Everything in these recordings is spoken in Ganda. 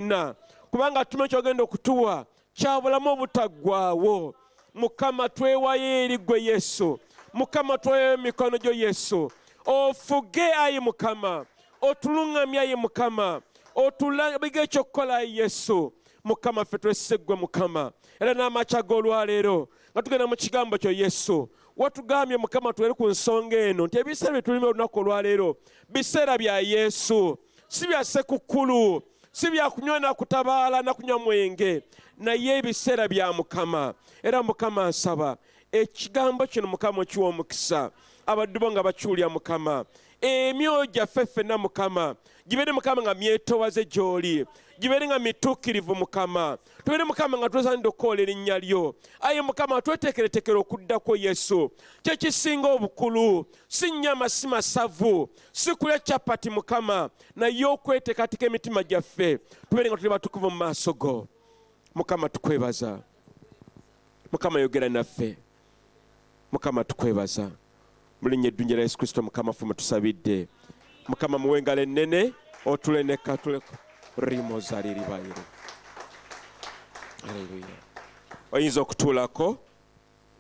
ffenna, kubanga tumanyi kyogenda okutuwa kya bulamu obutaggwaawo. Mukama, twewayo eri ggwe Yesu. Mukama, twewayo emikono gyo Yesu. Ofuge ayi Mukama, otuluŋŋamye ayi Mukama, otulabige ekyokukola ayi Yesu. Mukama, ffe twesise ggwe Mukama, era n'amakya g'olwaleero nga tugenda mu kigambo kyo Yesu, watugambye Mukama tuwere ku nsonga eno nti ebiseera bye tulimu olunaku olwaleero biseera bya Yesu, si bya Ssekukkulu, si bya kunywa na kutabaala na kunywa mwenge, naye ebiseera bya Mukama. Era Mukama, nsaba ekigambo kino Mukama okiwa omukisa abaddu bo nga bakiwulira Mukama. Emyoyo gyaffe ffenna Mukama gibeere Mukama nga myetowaze gy'oli, gibeere nga mituukirivu Mukama, tubeere Mukama nga twesaanidde okukoola erinnya lyo. Aye Mukama, tweteekereteekere okuddako Yesu, kye kisinga obukulu, si nnyama, si masavu, si kulya capati Mukama, naye okweteekateeka emitima gyaffe tubeere nga tuli batukuvu mu maaso go. Mukama, tukwebaza. Mukama, yogera naffe. Mukama, tukwebaza mu linnya eddungi lya Yesu Kristo Mukama ffe mutusabidde. Mukama, muwe engalo ennene otule ne katuleko rimozaliribayiro. Aleluya. Oyinza okutuulako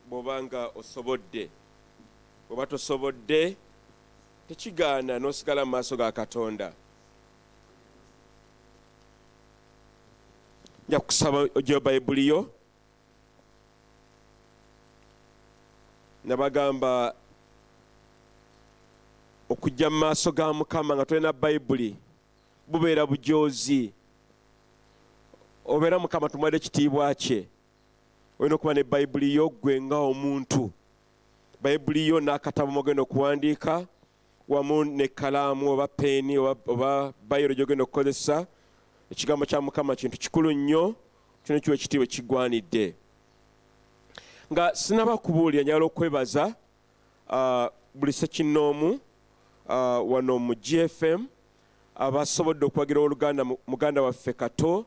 bw'oba nga osobodde, bw'oba tosobodde tekigaana n'osigala mu maaso ga Katonda. Nja kukusaba ogyeyo Bayibuli yo. Nabagamba okujja mu maaso ga Mukama nga tolina Bayibuli bubeera bujoozi. Obeera Mukama tumuwadde ekitiibwa kye. Olina okuba ne Bayibuli yo ggwe nga omuntu, Bayibuli yo n'akatabo mw'ogenda okuwandiika wamu n'ekkalaamu oba peeni oba bayiro gy'ogenda okukozesa. Ekigambo kya Mukama kintu kikulu nnyo, kino kiwa ekitiibwa ekigwanidde. Nga sinaba kubuulira, njagala okwebaza buli ssekinnoomu wano mu GFM abasobodde okuwagira ow'oluganda muganda waffe Kato.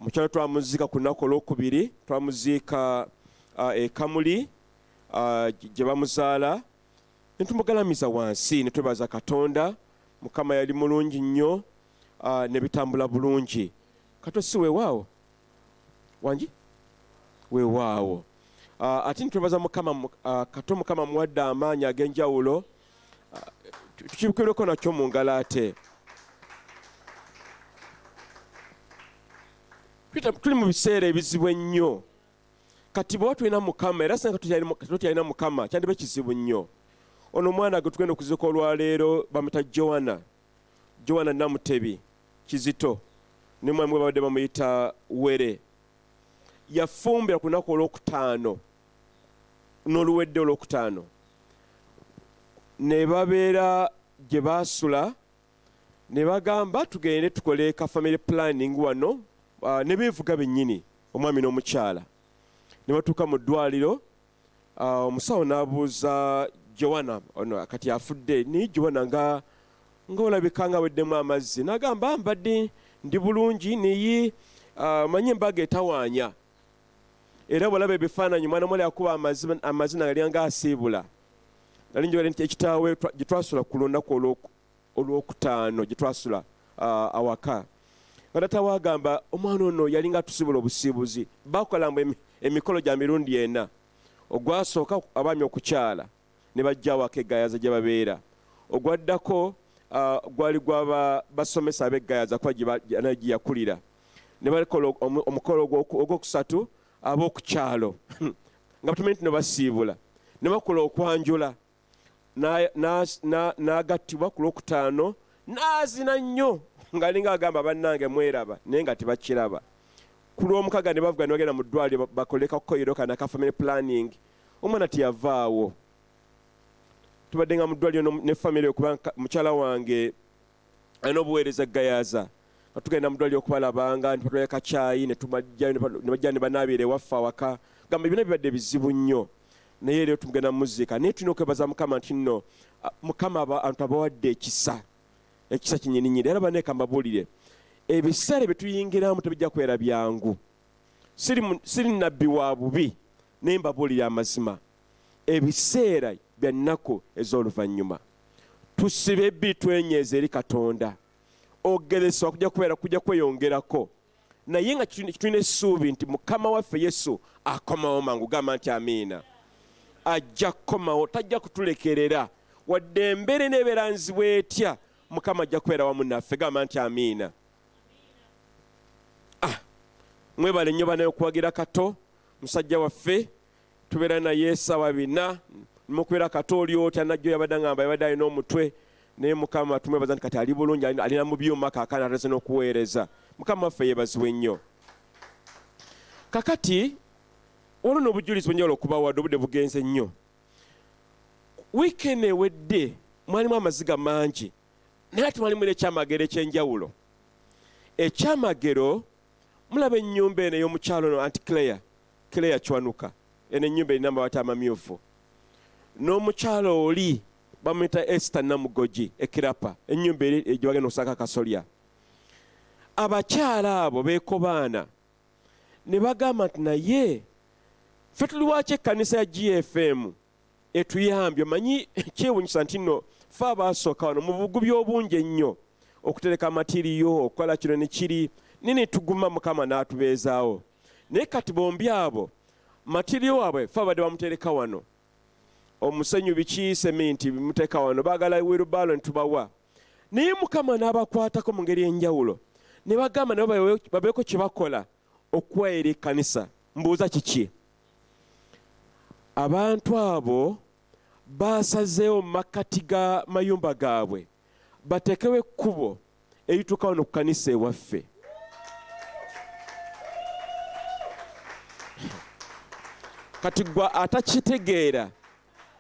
Mukyala twamuziika ku lunaku olwokubiri, twamuziika e Kamuli gye bamuzaala, ne tumugalamiza wansi ne twebaza Katonda. Mukama yali mulungi nnyo, ne bitambula bulungi. Kato si weewaawo wangi weewaawo. Ate ne twebaza Mukama, Kato Mukama amuwadde amaanyi ag'enjawulo, tukibikireko nakyo mu ngalo. Ate tuli mu biseera ebizibu ennyo kati, bw'oba tulina Mukama, era singa tukyalina Mukama kyandiba kizibu nnyo. Ono omwana gwe tugenda okuziika olwaleero bamuyita Joanna, Joanna Namutebi Kizito, ne mwami we babadde bamuyita Were. Yafumbira ku lunaku olwokutaano n'oluwedde olwokutaano, ne babeera gye baasula, ne bagamba tugende tukole ka family planning wano, ne beevuga bennyini omwami n'omukyala, ne batuuka mu ddwaliro. Omusawo n'abuuza Joanna ono kati afudde, naye Joanna nga olabika nga aweddemu amazzi, n'agamba mbadde ndi bulungi, naye manyi embaga etawaanya, era bw'olaba ebifaananyi omwana muwala yakuba amazina nga nga asiibula. Nali njogera nti ekitaawe gye twasula ku lunaku olwokutaano gye twasula awaka, nga taata we agamba omwana ono yalinga atusiibula obusiibuzi. Bakola mbu emikolo gya mirundi ena. Ogwasooka abaami okukyala ne bajja awaka eGayaza gye babeera. Ogwaddako gwali gwa basomesa ab'eGayaza kuba gye yakulira, ne bakola omukolo ogwokusatu ab'oku kyalo nga batumanyi nti no basiibula, ne bakola okwanjula n'agattibwa ku lwokutaano, n'azina nnyo ng'alinga agamba bannange mweraba, naye nga tebakiraba. Ku lw'omukaga ne bavuga ne bagenda mu ddwaliro bakole kakoyiro kano aka family planning. Omwana teyavaawo. Tubadde nga mu ddwaliro ne family, okuba mukyala wange alina obuweereza Gayaza, nga tugenda mu ddwaliro okubalabanga, ntibatwala kacaayi ne tubajjayo ne bajja ne banaabiira ewaffe awaka. Gamba byonna bibadde bizibu nnyo, naye leero tumugenda mumuziika. Naye tulina okwebaza Mukama nti nno Mukama abantu abawadde ekisa, ekisa kinnyininyini. Era banneeka mbabuulire, ebiseera bye tuyingiramu tebijja kubeera byangu. Siri nabbi wa bubi, naye mbabuulire amazima, ebiseera bya nnaku ez'oluvannyuma. Tusibe ebbiri, twenyweze eri Katonda. Okugeresa kujja kubeera kujja kweyongerako, naye nga tulina essuubi nti Mukama waffe Yesu akomawo mangu. Gamba nti amiina. Ajja kukomawo, tajja kutulekerera wadde embeera eneebeera nzibu etya. Mukama ajja kubeera wamu naffe. Gamba nti amiina. Mwebale nnyo banaye okuwagira Kato, musajja waffe. Tubeera naye essaawa 4 mukubeera. Kato, oli otya? Najjo yabadde ngamba yabadde alina omutwe, naye Mukama tumwebaza nti kati ali bulungi, alina mu byuma kaakano, atese n'okuweereza. Mukama waffe yeebazibwe nnyo. Kakati waliwo n'obujulizi bwenjawulo okubawadde. Obudde bugenze nnyo. Wiikendi ewedde mwalimu amaziga mangi, naye ate mwalimu n'ekyamagero ekyenjawulo. Ekyamagero, mulaba ennyumba eno ey'omukyalo ono, Auntie Claire, Claire Kiwanuka, eno ennyumba erina amabaati amamyufu, n'omukyalo oli bamuyita Esther Namugoji ekirapa, ennyumba eri gyebagenda okusaka akasolya. Abakyala abo beekobaana ne bagamba nti, "Naye ffe tuli waki ekkanisa ya GFM etuyambye?" Omanyi kyewunyisa nti nno fe abaasooka wano mu bugubi obungi ennyo okutereka amatiriyo, okukola kino ne kiri, nini tuguma, Mukama n'atubeezaawo. Naye kati bombi abo matiriyo waabwe fe abadde bamutereka wano, omusenyu, biki, seminti bimuteeka wano, baagala wheelbarrow ne tubawa. Naye Mukama n'abakwatako mu ngeri enjawulo ne bagamba nabo babeeko kye bakola okuwa eri ekkanisa. Mbuuza, kiki? Abantu abo basazeewo mu makkati ga mayumba gaabwe bateekewo ekkubo erituuka wano ku kanisa ewaffe. Kati gwa atakitegeera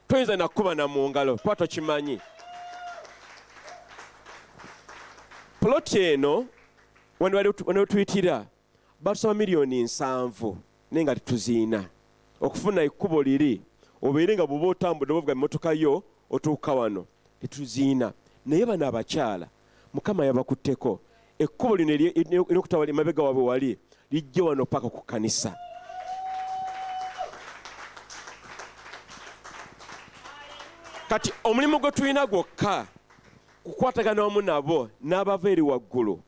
toyinza nakuba na mu ngalo kuba tokimanyi. Poloti eno wano tuyitira batusaba miliyoni 70, naye nga tetuziina okufuna ekkubo liri obeere nga bw'oba otambudde obavuga emmotoka yo otuuka wano. Tetuziina, naye bano abakyala Mukama yabakutteko ekkubo lino eryokutawala emabega waabwe wali lijje wano paka ku kanisa. Kati omulimu gwe tulina gwokka kukwatagana wamu nabo n'abava eri waggulu,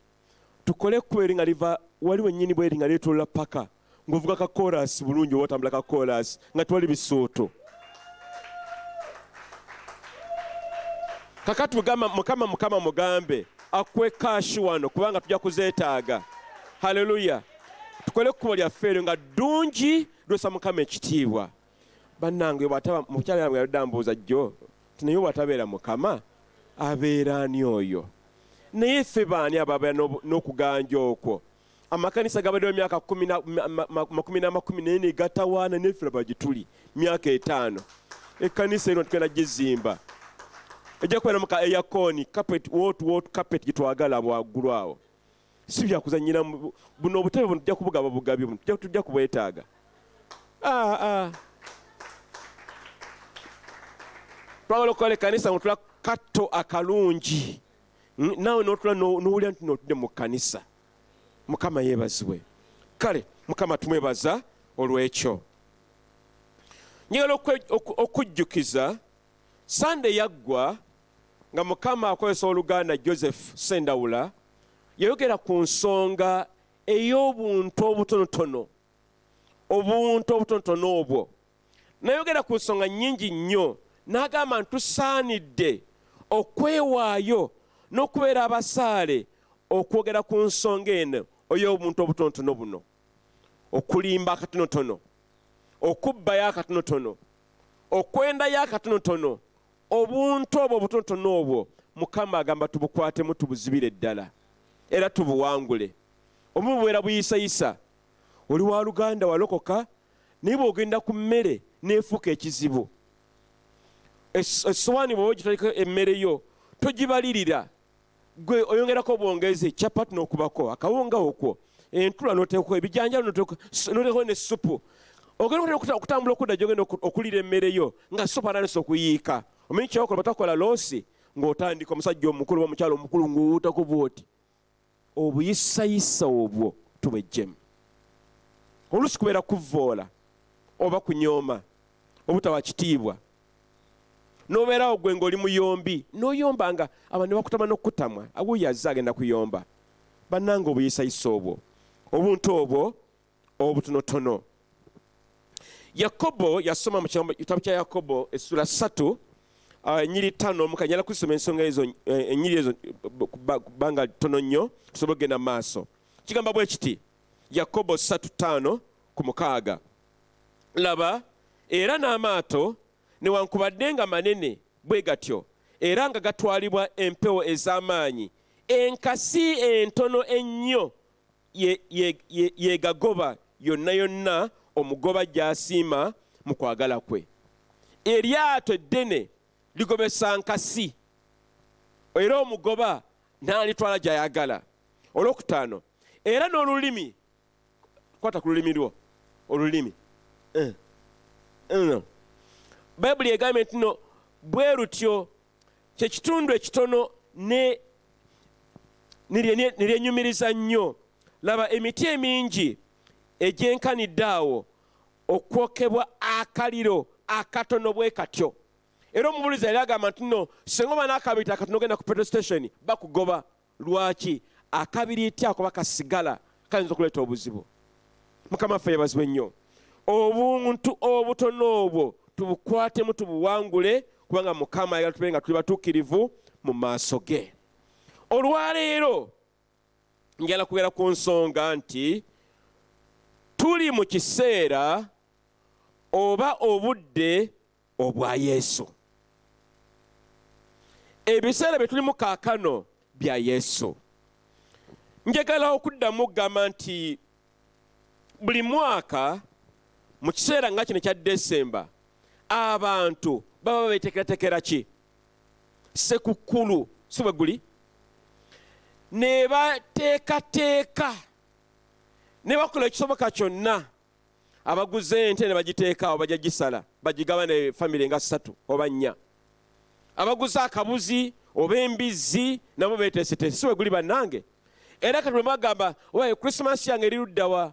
tukole ekkubo eri nga liva wali wennyini bweri nga lyetolola paka ng'ovuga kakoolaasi bulungi oba otambula kakoolaasi nga tewali bisuuto. Kakati mugamba Mukama, Mukama mugambe akuwe cash wano kubanga tujja kuzeetaaga. Haleluya! Tukole ekkubo lyaffe eryo nga ddungi, lwesa Mukama ekitiibwa. Bannange, bw'ataba mukyala yange yaludde ambuuza jjo ti, "Naye bw'atabeera Mukama abeera ani oyo?" Naye ffe baani ababeera n'okuganja okwo? Amakanisa gabaddewo emyaka makumi n'amakumi, naye ne gatawaana. Neffe laba gye tuli myaka 5. Ekkanisa eno tugenda gizimba, ejja kubeera mu ka aircon, carpet, wot wot carpet gye twagala waggulu awo. Si byakuzanyira buno obutebe buno tujja kubugaba bugabi buno, tujja kubwetaaga. Twagala okukola ekkanisa nga tula katto akalungi, naawe n'otula n'owulira nti nootudde mu kkanisa. Mukama yeebazibwe. Kale Mukama tumwebaza olw'ekyo. Njagala okujjukiza Sande yaggwa nga Mukama akozesa oluganda Joseph Sendawula, yayogera ku nsonga ey'obuntu obutonotono, obuntu obutonotono obwo. Nayogera ku nsonga nnyingi nnyo, n'agamba nti tusaanidde okwewaayo n'okubeera abasaale okwogera ku nsonga eno ey'obuntu obutonotono buno: okulimba akatonotono, okubbayo akatonotono, okwendayo akatonotono. Obuntu obwo obutonotono obwo Mukama agamba tubukwatemu, tubuzibire ddala era tubuwangule. Obumu bubeera buyisayisa. Oli wa luganda, walokoka, naye bw'ogenda ku mmere neefuuka ekizibu. Essowaani bw'oba ogitaliko emmere yo togibalirira, gwe oyongerako bwongezi capati n'okubako akawunga okwo, entula n'oteekako ebijanjalo, n'oteekako ne supu. Ogenda okutambula okudda gyogenda okulira emmere yo nga supu atandise okuyiika. Omanyi kyokola batakola loosi ng'otandika omusajja omukulu oba omukyala omukulu ng'owuutako bwoti. Obuyisayisa obwo tubwejjemu. Oluusi kubeera kuvvoola oba kunyooma, obutawa kitiibwa. N'obeerawo gwe ng'oli muyombi, n'oyomba nga abantu ne bakutama n'okukutamwa. Awuyo azze agenda kuyomba. Bannange obuyisayisa obwo, obuntu obwo obutonotono. Yakobo yasoma mu kitabo kya Yakobo essula 3, ennyiriri 5 omukanyala kusoma ensonga ezo, ennyiriri ezo bbanga ttono nnyo tusobole okugenda mu maaso. Kigamba bwe kiti, Yakobo 3:5 ku 6. Laba, era n'amaato newankubadde nga manene bwe gatyo era nga gatwalibwa empewo ez'amaanyi, enkasi entono ennyo yegagoba yonna yonna omugoba gy'asiima mu kwagala kwe. Eryato eddene ligobesa nkasi, era omugoba n'alitwala gy'ayagala. Olwokutaano, era n'olulimi, kwata ku lulimi lwo, olulimi. Bayibuli egambye nti no bwe lutyo kye kitundu ekitono ne lyenyumiriza nnyo. Laba emiti emingi egyenkanidde awo okwokebwa akaliro akatono bwe katyo. Era omubuulizi yali agamba nti no singa oba n'akabiriiti akatono ogenda ku petrol station bakugoba. Lwaki? Akabiriiti ako bakasigala kayinza okuleeta obuzibu. Mukama waffe yeebazibwe nnyo. Obuntu obutono obwo tubukwatemu tubuwangule, kubanga Mukama ayagala tubeere nga tuli batuukirivu mu maaso ge. Olwaleero njagala kubeera ku nsonga nti tuli mu kiseera oba obudde obwa Yesu. Ebiseera bye tulimu kaakano bya Yesu. Njagala okuddamu okugamba nti buli mwaka mu kiseera nga kino ekya Desemba abantu baba beeteekerateekera ki? Ssekukkulu, si bwe guli? Ne bateekateeka ne bakola ekisoboka kyonna, abaguze ente ne bagiteeka awo, bajja gisala bagigabane famire nga 3 oba 4. Abaguze akabuzi oba embizzi nabo beeteeseteese, si bwe guli bannange? Era kati bwe bagamba oba Christmas yange eri ludda wa,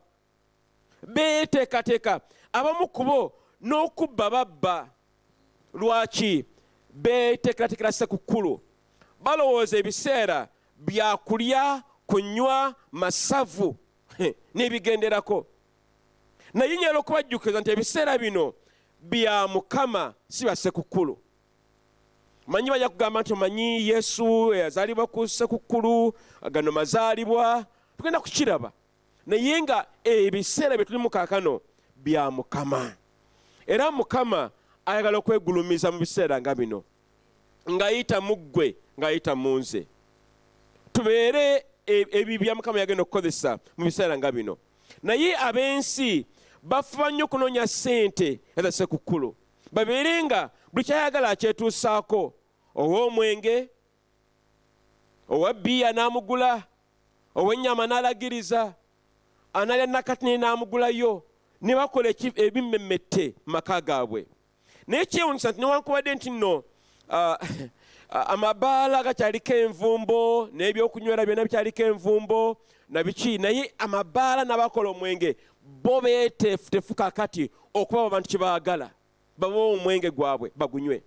beeteekateeka. Abamu ku bo n'okubba babba. Lwaki? Beeteekerateekera Ssekukkulu. Balowooza ebiseera bya kulya, kunywa masavu n'ebigenderako. Naye njagala okubajjukiza nti ebiseera bino bya Mukama, si bya Ssekukkulu. Manyi bajja kugamba nti omanyi Yesu eyazaalibwa ku Ssekukkulu, gano mazaalibwa, tugenda kukiraba. Naye nga ebiseera bye tulimu kaakano bya Mukama. Era Mukama ayagala okwegulumiza mu biseera nga bino, ng'ayita mu ggwe, ng'ayita mu nze. Tubeere ebibya Mukama yagenda okukozesa mu biseera nga bino. Naye ab'ensi bafuba nnyo okunoonya ssente eza Ssekukkulu, babeere nga buli ky'ayagala akyetuusaako. Ow'omwenge, owa bbiya n'amugula, ow'ennyama n'alagiriza, analya nakatini n'amugulayo, ne bakola ebimmemmette mu maka gaabwe. Naye kyewuunyisa nti newankubadde nti nno amabaala gakyaliko envumbo n'ebyokunywera byonna bikyaliko envumbo na biki, naye amabaala n'abakola omwenge bo beeteefuteefu kaakati okuba abantu kye baagala, babawe omwenge gwabwe bagunywe.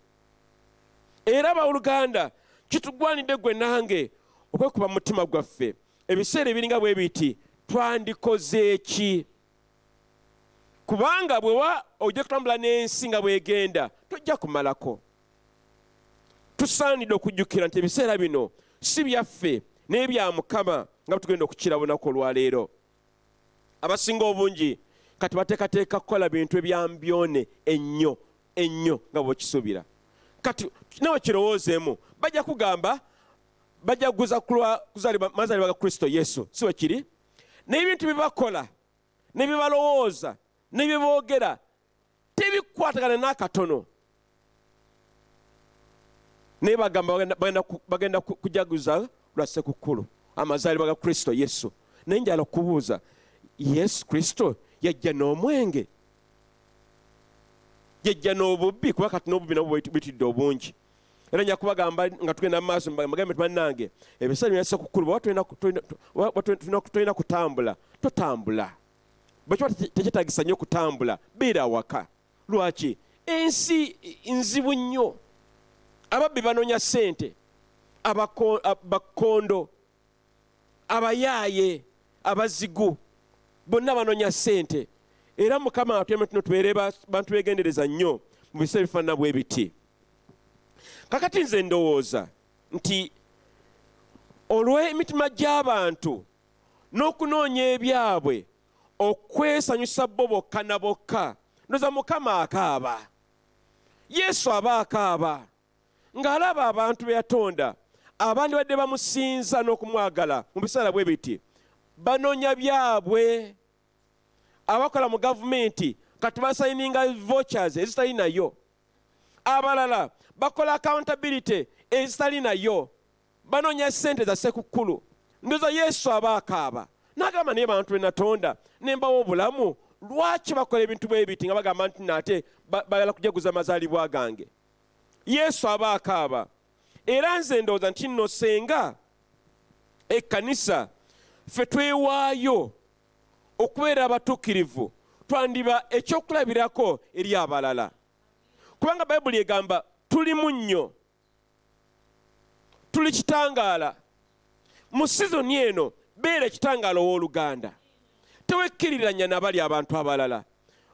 Era abooluganda, kitugwanidde ggwe nange okwekuba mu mutima gwaffe. Ebiseera ebiringa bwe biti twandikoze ki? Kubanga bwe ojja kutambula n'ensi nga bw'egenda, tojja kumalako. Tusaanidde okujjukira nti ebiseera bino si byaffe naye bya Mukama, nga bwe tugenda okukira olunaku olwaleero. Abasinga obungi kati bateekateeka kukola bintu ebyambyone ennyo ennyo nga bw'okisuubira. Kati nawe kirowoozeemu, bajja kugamba bajja kuguza kulwa kuzaalibwa mazaalibwa ga Kristo Yesu, si bwe kiri? Naye ebintu bye bakola ne bye balowooza ne bye boogera tebikwatagana n'akatono. Naye bagamba bagenda kujaguza lwa Ssekukkulu, amazaalibwa ga Kristo Yesu. Naye njagala okubuuza, Yesu Kristo yajja n'omwenge? Yajja n'obubbi? Kuba kati n'obubbi nabwo buyitiridde obungi. Era nja kubagamba nga tugenda mu maaso, mbagambe nti bannange, ebiseera bya Ssekukkulu bw'oba tolina kutambula, totambula. Bwe kiba tekyetaagisa nnyo kutambula, beera awaka. Lwaki? Ensi nzibu nnyo. Ababbi banoonya ssente, bakkondo, abayaaye, abazigu, bonna banoonya ssente. Era Mukama atuyambe tuno tubeere bantu beegendereza nnyo mu biseera ebifaanana bwe biti. Kakati nze ndowooza nti olw'emitima gy'abantu n'okunoonya ebyabwe okwesanyusa bo bokka na bokka, ndowooza Mukama akaaba. Yesu aba akaaba ng'alaba abantu be yatonda abandibadde bamusinza n'okumwagala mu biseera bwe biti banoonya byabwe. Abakola mu gavumenti kati basayininga vouchers ezitali nayo, abalala bakola accountability ezitali nayo, banoonya ssente za ssekukkulu. Ndoza Yesu aba akaaba n'agamba, naye bantu be natonda ne mbawa obulamu, lwaki bakola ebintu bwe biti nga bagamba nti nate bagala kujaguza amazaalibwa gange? Yesu aba akaaba. Era nze ndowooza nti nno senga ekkanisa ffe twewaayo okubeera abatuukirivu, twandiba ekyokulabirako eri abalala, kubanga Bayibuli egamba tuli munnyo, tuli kitangaala. Mu sizoni eno beera ekitangaala ow'oluganda, tewekkiriranya nabali abantu abalala.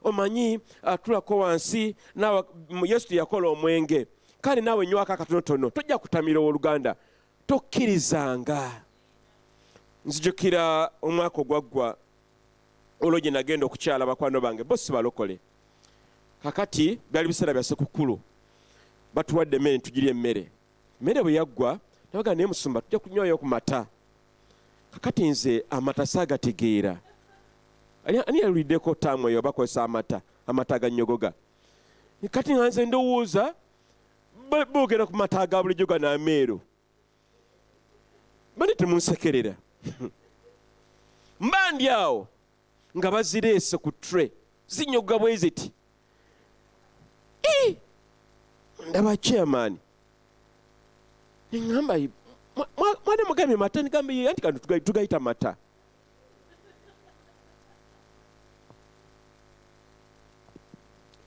Omanyi atulako wansi naawe, Yesu teyakola omwenge, kale naawe nywako akatonotono, tojja kutamira ow'oluganda, tokkirizanga. Nzijukira omwaka ogwaggwa olwo gye nagenda okukyala bakwano bange, bo si balokole. Kakati byali biseera bya sekukkulu, batuwadde emmere ntugirya emmere. Emmere bwe yaggwa nabaga, naye musumba tujja kunywayo ku mata. Kakati nze amata saagategeera. Ani yaluliddeko taamu eyo bakozesa amata, amata aganyogoga? Kati nga nze ndowooza boogera ku mata aga bulijjo gano ameeru. Bane temunsekerera. Mba ndi awo nga bazireese ku tray zinyoga bwe ziti. Ndaba chairman neŋŋamba, mwana mugambye mata? Nigamba ye anti kano tugayita mata.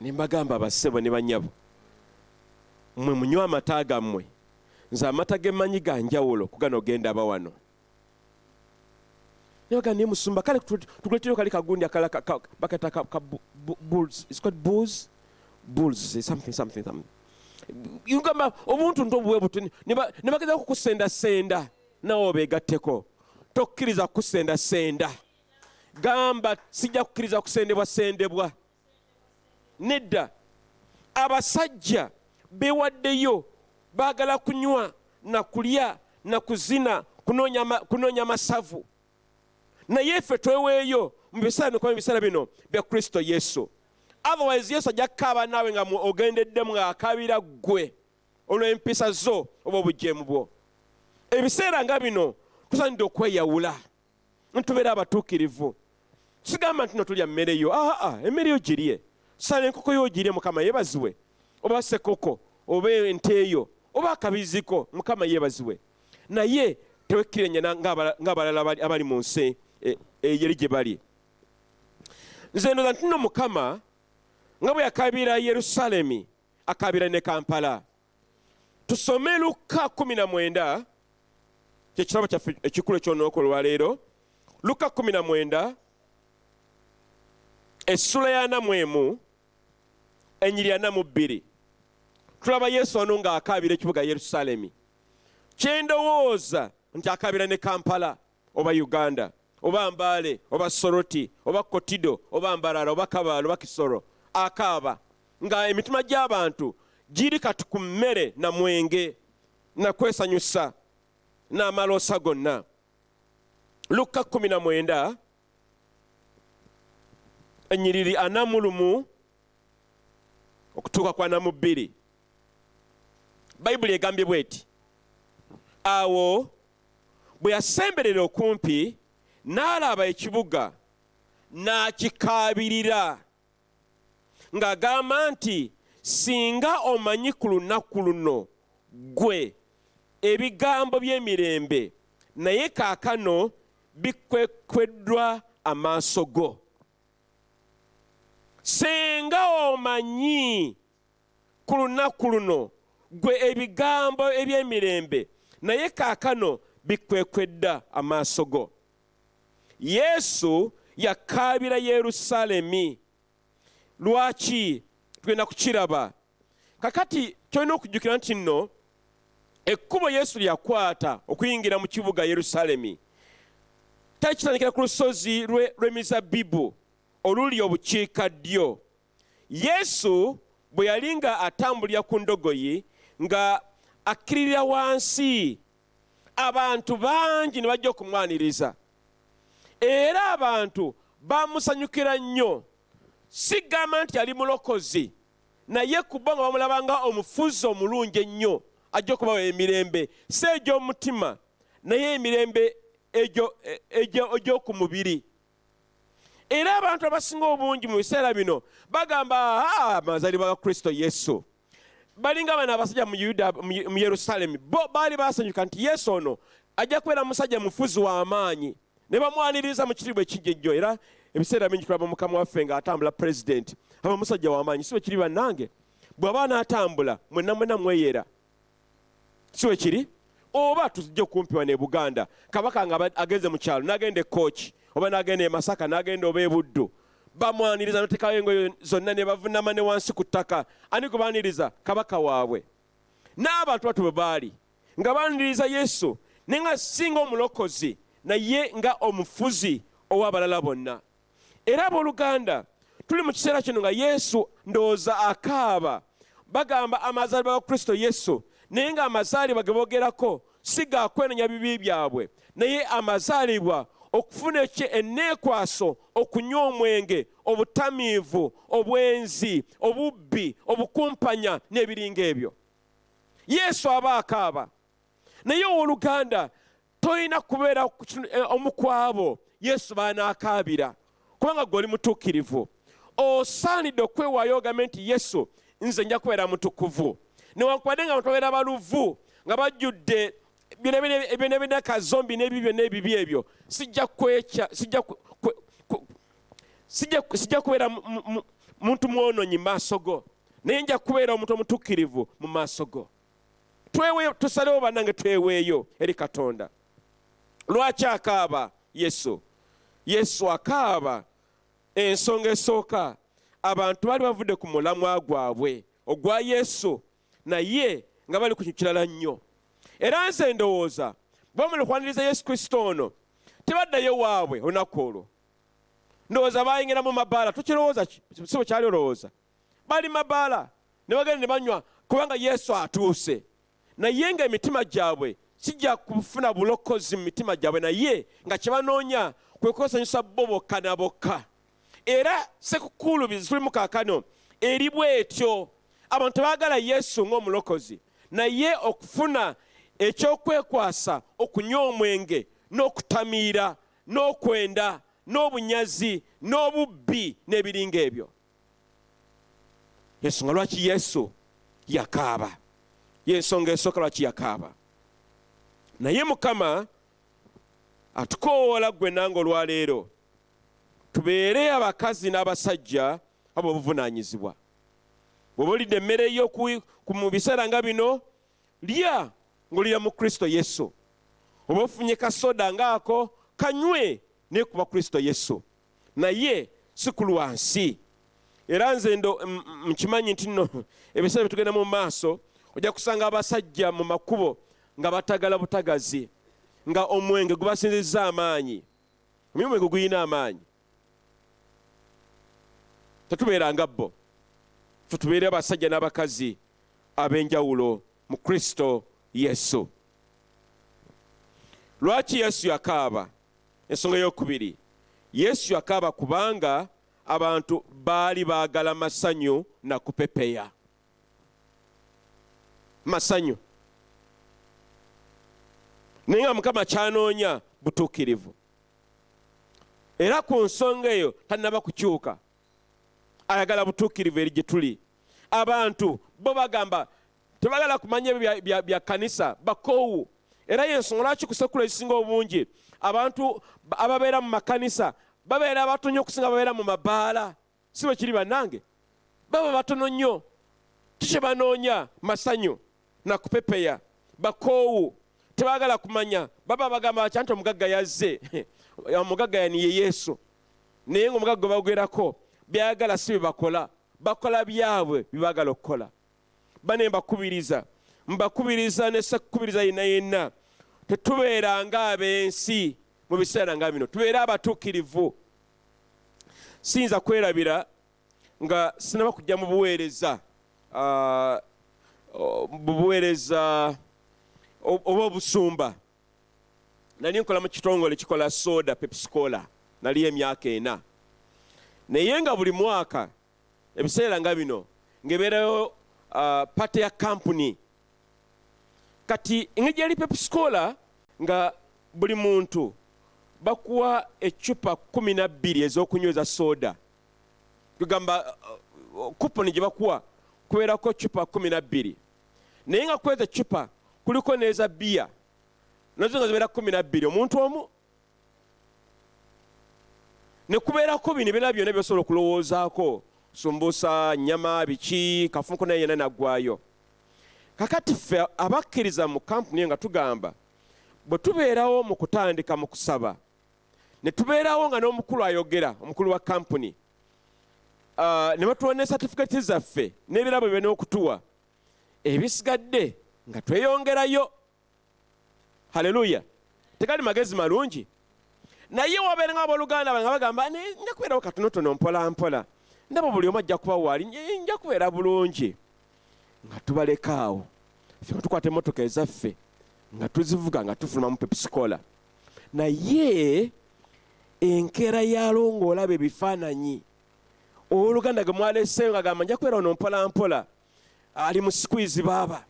Ne mbagamba, bassebo ne bannyabo, mmwe munywe amata gammwe, nze amata gemmanyi ga njawulo ku gano gendaba wano. Nabaga, naye musumba kale tuguleteyo kali kagundi akala bakata ka bulls, it's called bulls, bulls something something something. Yugamba obuntu nto bwe buti ne bageza kukusendasenda nawe obeegatteko. Tokkiriza kukusendasenda, gamba sijja kukkiriza kusendebwa sendebwa. Nedda, abasajja bewaddeyo baagala kunywa na kulya na kuzina, kunoonya masavu, naye ffe tweweeyo mu biseera bino, kuba ebiseera bino bya Kristo Yesu. Otherwise Yesu ajja kukaaba naawe nga ogendeddemu ng'akaabira ggwe olw'empisa zo oba obujeemu bwo. Ebiseera nga bino tusaanidde okweyawula ntubeere abatuukirivu. Sigamba nti no tulya mmere yo, aa emmere yo girye, sala enkoko yo ogirye, Mukama yeebazibwe, oba sekoko oba ente yo oba akabiziko, Mukama yeebazibwe, naye tewekkiranya ng'abalala abali mu nsi eyeri gye bali. Nze ndowooza nti nno Mukama nga bwe yakaabira Yerusaalemi akaabira ne Kampala. Tusome Lukka 19, kyekitabo kyaffe ekikulu eky'olunaku olwaleero. Lukka 19 essula ya 41 enyiri 42, tulaba Yesu wano ng'akaabira ekibuga Yerusaalemi. Kyendowooza nti akaabira ne Kampala oba Uganda oba Mbale oba Soroti oba Kotido oba Mbarara oba Kabaale oba Kisoro. Akaaba nga emitima gy'abantu giri kati ku mmere na mwenge na kwesanyusa n'amaloosa gonna. Lukka 19 ennyiriri 41 okutuuka ku 42, Bayibuli egambye bw'eti: awo bwe yasemberera okumpi n'alaba ekibuga n'akikaabirira ng'agamba nti, singa omanyi ku lunaku luno ggwe ebigambo by'emirembe, naye kaakano bikwekweddwa amaaso go. Singa omanyi ku lunaku luno ggwe ebigambo eby'emirembe, naye kaakano bikwekwedda amaaso go. Yesu yakaabira Yerusaalemi. Lwaki? Tugenda kukiraba. Kakati kyolina okujjukira nti nno ekkubo Yesu lyakwata okuyingira mu kibuga Yerusaalemi takitandikira ku lusozi lw'emizabbibu oluli obukiika ddyo. Yesu bwe yali nga atambulira ku ndogoyi nga akkiririra wansi, abantu bangi ne bajja okumwaniriza, era abantu bamusanyukira nnyo. Sigamba nti yali mulokozi, naye ku bo nga bamulaba nga omufuzi omulungi ennyo ajja okubawa emirembe, si egy'omutima, naye emirembe egy'oku mubiri. Era abantu abasinga obungi mu biseera bino bagamba, amazaalibwa ga Kristo Yesu. Balinga bano abasajja mu Yuda, mu Yerusaalemi, bo baali basanyuka nti Yesu ono ajja kubeera musajja mufuzi w'amaanyi, ne bamwaniriza mu kitiibwa ekingi ennyo. Era ebiseera bingi tulaba mukama waffe ng'atambula pulezidenti aba musajja w'amaanyi, si bwe kiri bannange? Bw'aba n'atambula mwenna mwenna mweyera, si bwe kiri? Oba tuzijja okumpi wano e Buganda, kabaka nga agenze mu kyalo n'agenda e Kooki oba n'agenda e Masaka n'agenda oba e Buddu, bamwaniriza n'otekayo engoye zonna ne bavunama ne wansi ku ttaka. Ani gwe baaniriza? Kabaka waabwe. N'abantu batu bwe baali nga baaniriza Yesu, naye nga si nga omulokozi, naye nga omufuzi ow'abalala bonna. Era abooluganda, tuli mu kiseera kino nga Yesu ndowooza akaaba. Bagamba amazaalibwa ga Kristo Yesu, naye nga amazaalibwa ge boogerako si ga kwenenya bibi byabwe, naye amazaalibwa okufuna enneekwaso, okunywa omwenge, obutamiivu, obwenzi, obubbi, obukumpanya n'ebiringa ebyo. Yesu aba akaaba. Naye owooluganda, tolina kubeera omu ku abo Yesu b'anaakaabira, kubanga ggwe oli mutuukirivu. Osaanidde okwewaayo ogambe nti, Yesu, nze nja kubeera mutukuvu. Newankubadde nga abantu babeera baluvu, nga bajjudde byonna byonna kazombi n'ebibi byonna ebibi ebyo, sijja kwekya, sijja ku, ku, ku, sijja, sijja kubeera muntu mwonoonyi mu maaso go, naye nja kubeera omuntu omutuukirivu mu maaso go. Tweweeyo, tusalewo bannange, tweweeyo eri Katonda. Lwaki akaaba Yesu? Yesu akaaba ensonga esooka, abantu baali bavudde ku mulamwa gwabwe ogwa Yesu, naye nga bali ku kintu kirala nnyo. Era nze ndowooza bamala okwaniriza Yesu Kristo ono, tebaddayo waabwe olunaku olwo. Ndowooza baayingira mu mabaala. Tukirowooza ki? Si bwe kyali olowooza? Bali mabaala ne bagenda ne banywa kubanga Yesu atuuse, naye nga emitima gyabwe kijja kufuna bulokozi mu mitima gyabwe, naye nga kye banoonya kwe kwesanyusa bo bokka na bokka. Era sekukuulu tulimu kaakano eri bw'etyo. Abantu tebaagala Yesu ng'omulokozi, naye okufuna eky'okwekwasa, okunywa omwenge n'okutamiira n'okwenda n'obunyazi n'obubbi n'ebiringa ebyo. Ensonga lwaki Yesu yakaaba, y'ensonga esooka lwaki yakaaba. Naye Mukama atukoowoola ggwe nange olwaleero tubeere abakazi n'abasajja ab'obuvunaanyizibwa. Bw'oba olidde emmere yo mu biseera nga bino, lya ng'olira mu Kristo Yesu. Oba ofunye kasoda ng'ako, kanywe naye kuba Kristo Yesu, naye si ku lwa nsi. Era nze nkimanyi nti nno ebiseera bye tugenda mu maaso ojja kusanga abasajja mu makubo nga batagala butagazi, nga omwenge gubasinzizza amaanyi. Omwenge gulina amaanyi. Tetubeera nga bo, ffe tubeere abasajja n'abakazi ab'enjawulo mu Kristo Yesu. Lwaki Yesu yakaaba? Ensonga ey'okubiri, Yesu yakaaba kubanga abantu baali baagala masanyu na kupepeya. Masanyu. Naye nga Mukama kyanoonya butuukirivu. Era ku nsonga eyo tannaba kukyuka. Ayagala butuukirivu eri gye tuli. Abantu bo bagamba tebagala kumanya ebyo bya kanisa, bakoowu. Era y'ensonga lwaki ku ssekukulu ezisinga obungi abantu ababeera mu makanisa babeera batono nnyo okusinga ababeera mu mabaala. Si bwe kiri bannange? Baba batono nnyo. Ki kye banoonya? Masanyu. Nakupepeya, bakoowu, tebaagala kumanya. Baba bagamba batya nti omugagga yazze. Omugagga yani ye Yesu, naye nga omugagga gwe bagerako byayagala si bye bakola, bakola byabwe bye baagala okukola. Bane mbakubiriza, mbakubiriza ne sekukubiriza yenna yenna, tetubeera ng'ab'ensi mu biseera nga bino, tubeere abatuukirivu. Siyinza kwerabira nga sinaba kujja mu buweereza, mu buweereza oba obusumba, nali nkola mu kitongole kikola soda Pepsi Cola, nali emyaka 4, naye nga buli mwaka ebiseera nga bino ngebeerayo party ya kampuni. Kati engeri yali Pepsi Cola nga buli muntu bakuwa eccupa 12 ez'okunyweza soda, kugamba kuponi gye bakuwa kubeerako ccupa 12, naye nga kweza eccupa kuliko n'eza bbiya nazo nga zibeera 12 omuntu omu, ne kubeerako bino ebirala byonna by'osobola okulowoozaako, sumbusa, nnyama, biki, kafunko naye yenna naggwayo. Kakati ffe abakkiriza mu kampuni nga tugamba bwe tubeerawo mu kutandika mu kusaba, ne tubeerawo nga n'omukulu ayogera, omukulu wa kampuni, ne batuwa ne certificate zaffe n'ebirabo bye balina okutuwa, ebisigadde nga tweyongerayo. Haleluya! Tegali magezi malungi? Naye wabeera nga abooluganda bange bagamba nja kubeerawo katonotono mpola mpola, ndaba buli omu ajja kuba waali, nja kubeera bulungi, nga tubaleka awo. Ffe nga tukwata emmotoka ezaffe nga tuzivuga nga tufuluma mu Pepsi Cola. Naye enkeera yaalwo ng'olaba ebifaananyi, owooluganda gwe mwaleseeyo ng'agamba nja kubeera wano mpola mpola, ali mu squeeze baaba.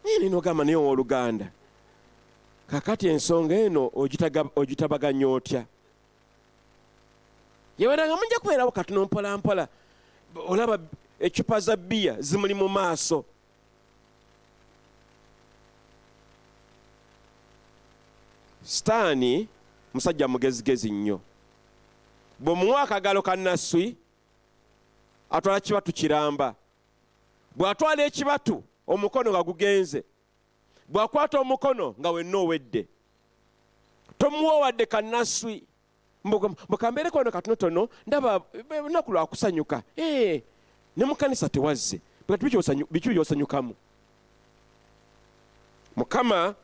Naye n'ogamba naye owooluganda, kakati ensonga eno ogitabaganya otya? Yabeeranga mujja kubeerawo katono mpola mpola, olaba eccupa za bbiya zimuli mu maaso. Sitaani musajja mugezigezi nnyo, bw'omuwa akagalo ka nasswi atwala kibatu kiramba, bw'atwala ekibatu omukono nga gugenze, bw'akwata omukono nga wenna owedde. Tomuwa wadde ka nasswi, mbukambeereko wano katonotono, ndaba lunaku lwa kusanyuka. Ne mu kkanisa tewazze, biki by'osanyukamu? Mukama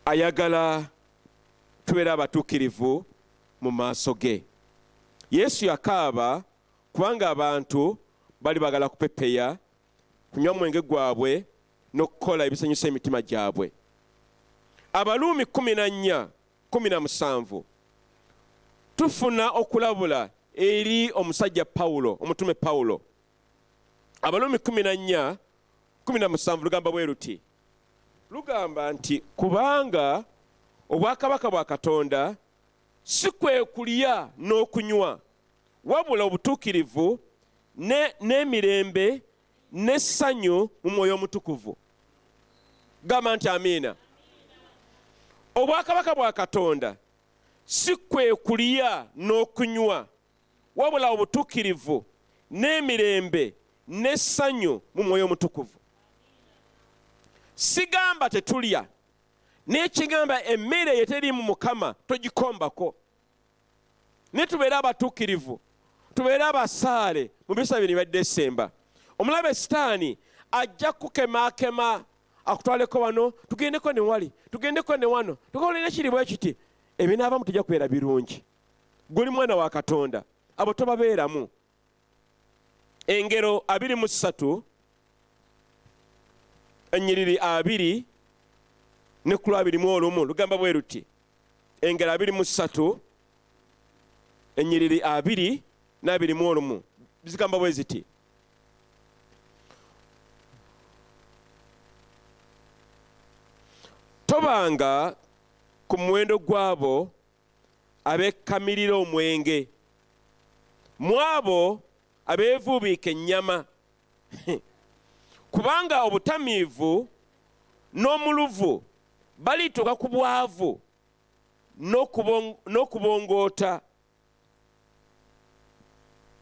ayagala tubeere abatuukirivu mu maaso ge. Yesu yakaaba kubanga abantu bali baagala kupepeya, kunywa mwenge gwabwe n'okukola ebisanyusa emitima gyabwe. Abaluumi 14:17 tufuna okulabula eri omusajja Pawulo, omutume Pawulo. Abaluumi 14:17 lugamba bwe luti, lugamba nti kubanga obwakabaka bwa Katonda si kwe kulya n'okunywa, wabula obutuukirivu n'emirembe n'essanyu mu mwoyo omutukuvu. Gamba nti amiina. Obwakabaka bwa Katonda si kwe kulya n'okunywa, wabula obutuukirivu n'emirembe n'essanyu mu mwoyo omutukuvu. Sigamba tetulya, naye kigamba emmere eteri mu Mukama togikombako. Naye tubeere abatuukirivu, tubeere abasaale mu bisa bino ebya Desemba. Omulabe Sitaani ajja kukemaakema akutwaleko wano, tugendeko ne wali, tugendeko ne wano, tukole nekiri bwe kiti, ebinaavamu tujja kubeera birungi. Guli mwana wa Katonda, abo tobabeeramu. Engero 23 ennyiriri 2 ne ku 21 lugamba bwe luti. Engero 23 ennyiriri 2 n'abiri mu olumu zigamba bwe ziti. Tobanga ku muwendo gw'abo abeekamirira omwenge, mu abo abeevuubiika ennyama, kubanga obutamiivu n'omuluvu balituuka ku bwavu n'okubongoota.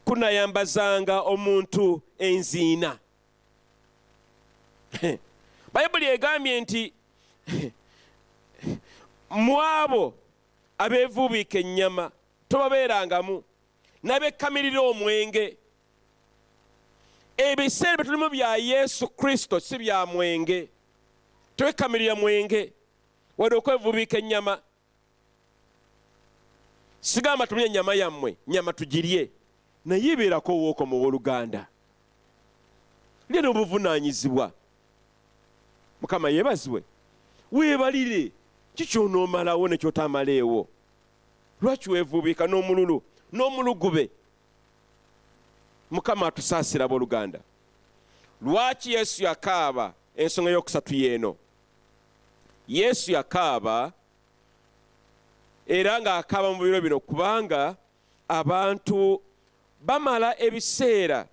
Kunayambazanga omuntu enziina. Bayibuli egambye nti mu abo abeevuubiika ennyama tobabeerangamu, n'abekkamirira omwenge. Ebiseera bye tulimu bya Yesu Kristo, si bya mwenge. Twekkamirira mwenge wadde okwevuubiika ennyama. Sigamba tumye ennyama yammwe, nyama tugirye, naye ebeerako owookoma. Owooluganda, lye n'obuvunaanyizibwa. Mukama yeebazibwe. Weebalire kikyonoomalawo nekyotamaleewo. Lwaki weevuubiika n'omululu n'omulugube? Mukama atusaasira, abooluganda. Lwaki Yesu yakaaba? Ensonga eyokusatu yeeno: Yesu yakaaba era ng'akaaba mu biro bino kubanga abantu bamala ebiseera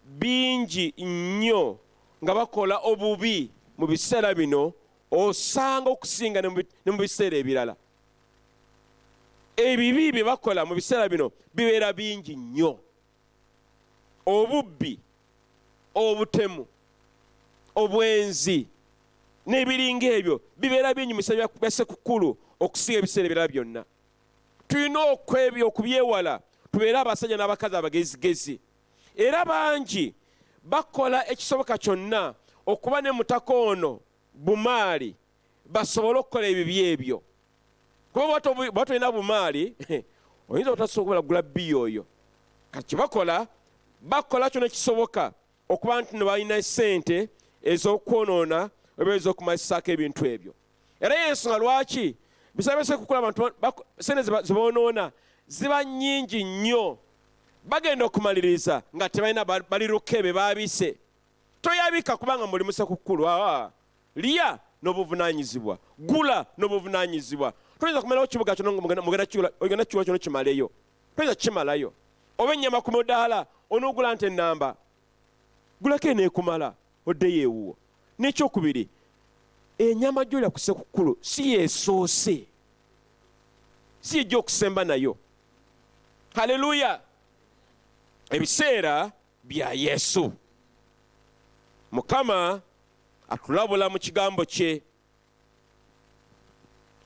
bingi nnyo nga bakola obubi mu biseera bino, osanga okusinga ne mu biseera ebirala. Ebibi bye bakola mu biseera bino bibeera bingi nnyo: obubbi, obutemu, obwenzi n'ebiringa ebyo bibeera bingi mu biseera bya Ssekukulu okusinga ebiseera ebirala byonna. Tulina okwebyo okubyewala, tubeere abasajja n'abakazi abagezigezi. Era bangi bakola ekisoboka kyonna okuba ne mutaka ono bumaali basobole okukola ebibi ebyo, kuba bw'oba tolina bumaali oyinza obutasobola kugula bbiya oyo. Kati kyebakola, bakola kyonna ekisoboka okuba nti ne balina sente ez'okwonoona oba ez'okumalisaako ebintu ebyo. Era yensonga lwaki biseera bya Ssekukulu abantu sente zeboonoona ziba nnyingi nnyo. Bagenda okumaliriza nga tebalina, baliruka be baabise. Toyabika kubanga muli mu Ssekukulu. Aa, lya n'obuvunaanyizibwa, gula n'obuvunaanyizibwa. Toyinza kumalawo kibuga kyono, ogenda kigula kyono kimaleyo? Toyinza kukimalayo. Oba ennyama ku mudaala onoogula nti ennamba, gulako eneekumala oddeyo ewuwo. N'ekyokubiri, enyama gyolya ku Ssekukulu si yeesoose, si yejja okusemba nayo. Haleluya! Ebiseera bya Yesu, Mukama atulabula mu kigambo kye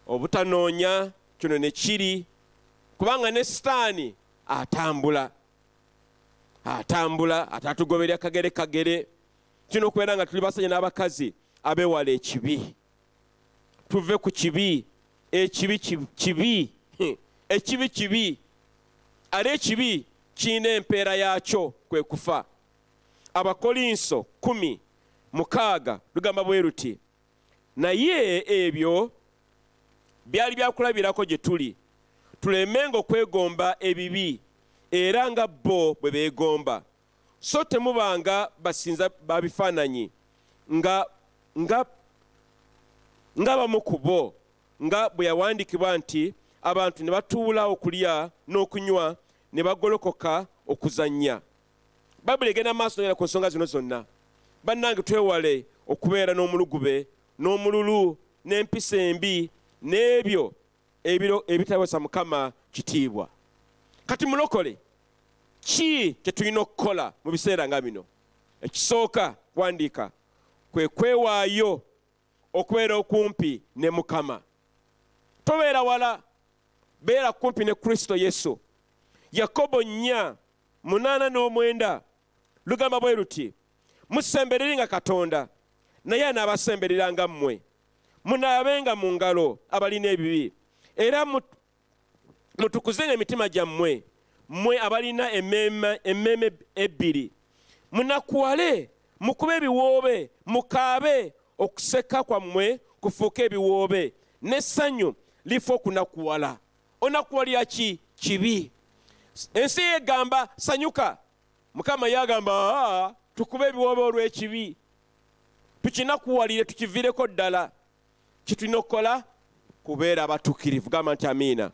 obutanoonya kino ne kiri, kubanga ne Sitaani atambula, atambula atatugoberera kagere kagere. Tulina okubeera nga tuli basajja n'abakazi abeewala ekibi. Tuve ku kibi. Ekibi kibi, ekibi kibi, ate ekibi kirina empeera yaakyo, kwe kufa. Abakolinso 10:6 lugamba bwe luti: "Naye ebyo byali byakulabirako gye tuli, tulemenga okwegomba ebibi era nga bo bwe beegomba. So temubanga basinza ba bifaananyi nga nga ng'abamu ku bo, nga bwe yawandiikibwa nti abantu ne batuula okulya n'okunywa ne bagolokoka okuzannya." Bayibuli egenda maaso nogenda ku nsonga zino zonna. Bannange, twewale okubeera n'omulugube n'omululu n'empisa embi n'ebyo ebiro ebitawesa Mukama kitiibwa. Kati mulokole, ki kye tulina okukola mu biseera nga bino? Ekisooka, wandiika, kwe kwewaayo okubeera okumpi ne Mukama. Tobeera wala, beera kumpi ne Kristo Yesu. Yakobo 4:8-9 lugamba bwe luti: "Musembereringa Katonda, naye anaabasembereranga mmwe. Munaabenga mu ngalo abalina ebibi, era mutukuzenga emitima gyammwe, mmwe abalina emmeeme ebbiri. Munakuwale, mukube ebiwoobe, mukaabe, okuseka kwammwe kufuuke ebiwoobe, n'essanyu lifa okunakuwala." Onakuwalira ki? Kibi. Ensi yegamba sanyuka, Mukama yagamba tukube ebiwoobe olw'ekibi, tukinakuwalire, tukiviireko ddala. Kitulina okukola kubeera abatuukirivu. Gamba nti amiina.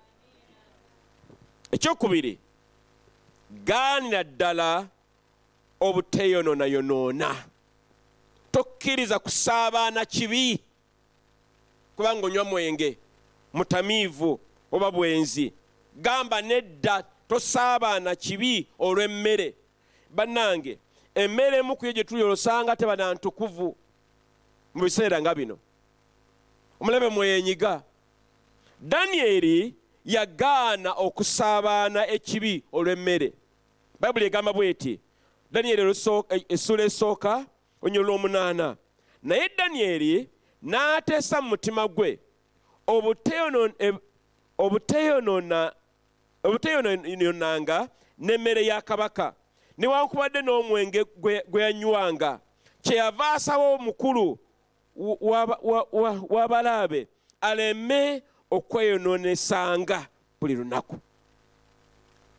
Ekyokubiri, gaanira ddala obuteeyononayonoona. Tokkiriza kusaabaana kibi kubanga onywa mwenge, mutamiivu oba bwenzi. Gamba nedda. Tosaabaana kibi olw'emmere. Bannange, emmere emu ku yo gye tulya osanga teba na ntukuvu mu biseera nga bino. Omulabe mweyenyiga. Danyeri yagaana okusaabaana ekibi olw'emmere. Bayibuli egamba bw'eti, Danyeri essuula esooka olunyiriri lw'omunaana, Naye Danyeri n'ateesa mu mutima gwe obuteeyonoonanga n'emmere ya kabaka, newankubadde n'omwenge gwe yanywanga. Kyeyava asaba omukulu w'abalaabe aleme okweyonoonesanga buli lunaku.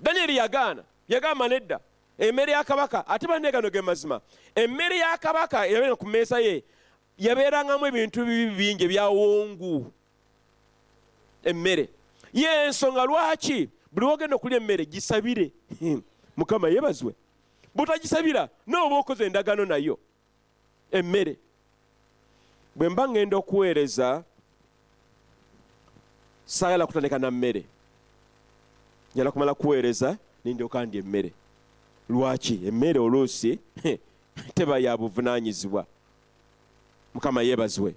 Danyeri yagaana, yagamba nedda, emmere ya kabaka. Ate banne, gano ge mazima, emmere ya kabaka yabeera ku mmeeza ye yabeerangamu ebintu bibi bingi ebyawongu. Emmere yensonga lwaki buli wogenda okulya emmere gisabire. Mukama yebazwe. Bw'otagisabira n'oba okoze endagaano nayo emmere. Bwe mba ngenda okuweereza, saagala kutandika na mmere, njala kumala kuweereza nindyoka ndya emmere. Lwaki? Emmere oluusi teba ya buvunaanyizibwa. Mukama yeebazibwe.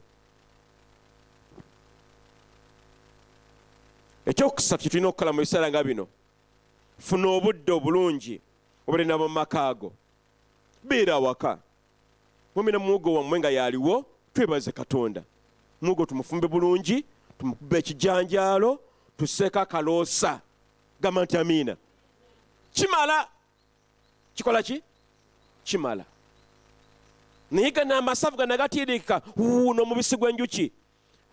Ekyokusatu kye tulina okukola mu biseera nga bino, funa obudde obulungi obulina mu maka ago. Beera awaka mumina muwogo wammwe nga yaliwo. Twebaze Katonda, muwogo tumufumbe bulungi, tumukube ekijanjaalo, tuseeko akaloosa. Gamba nti amiina. Kimala kikola ki? Kimala. Naye gano amasavu gano agatiirika n'omubisi gw'enjuki,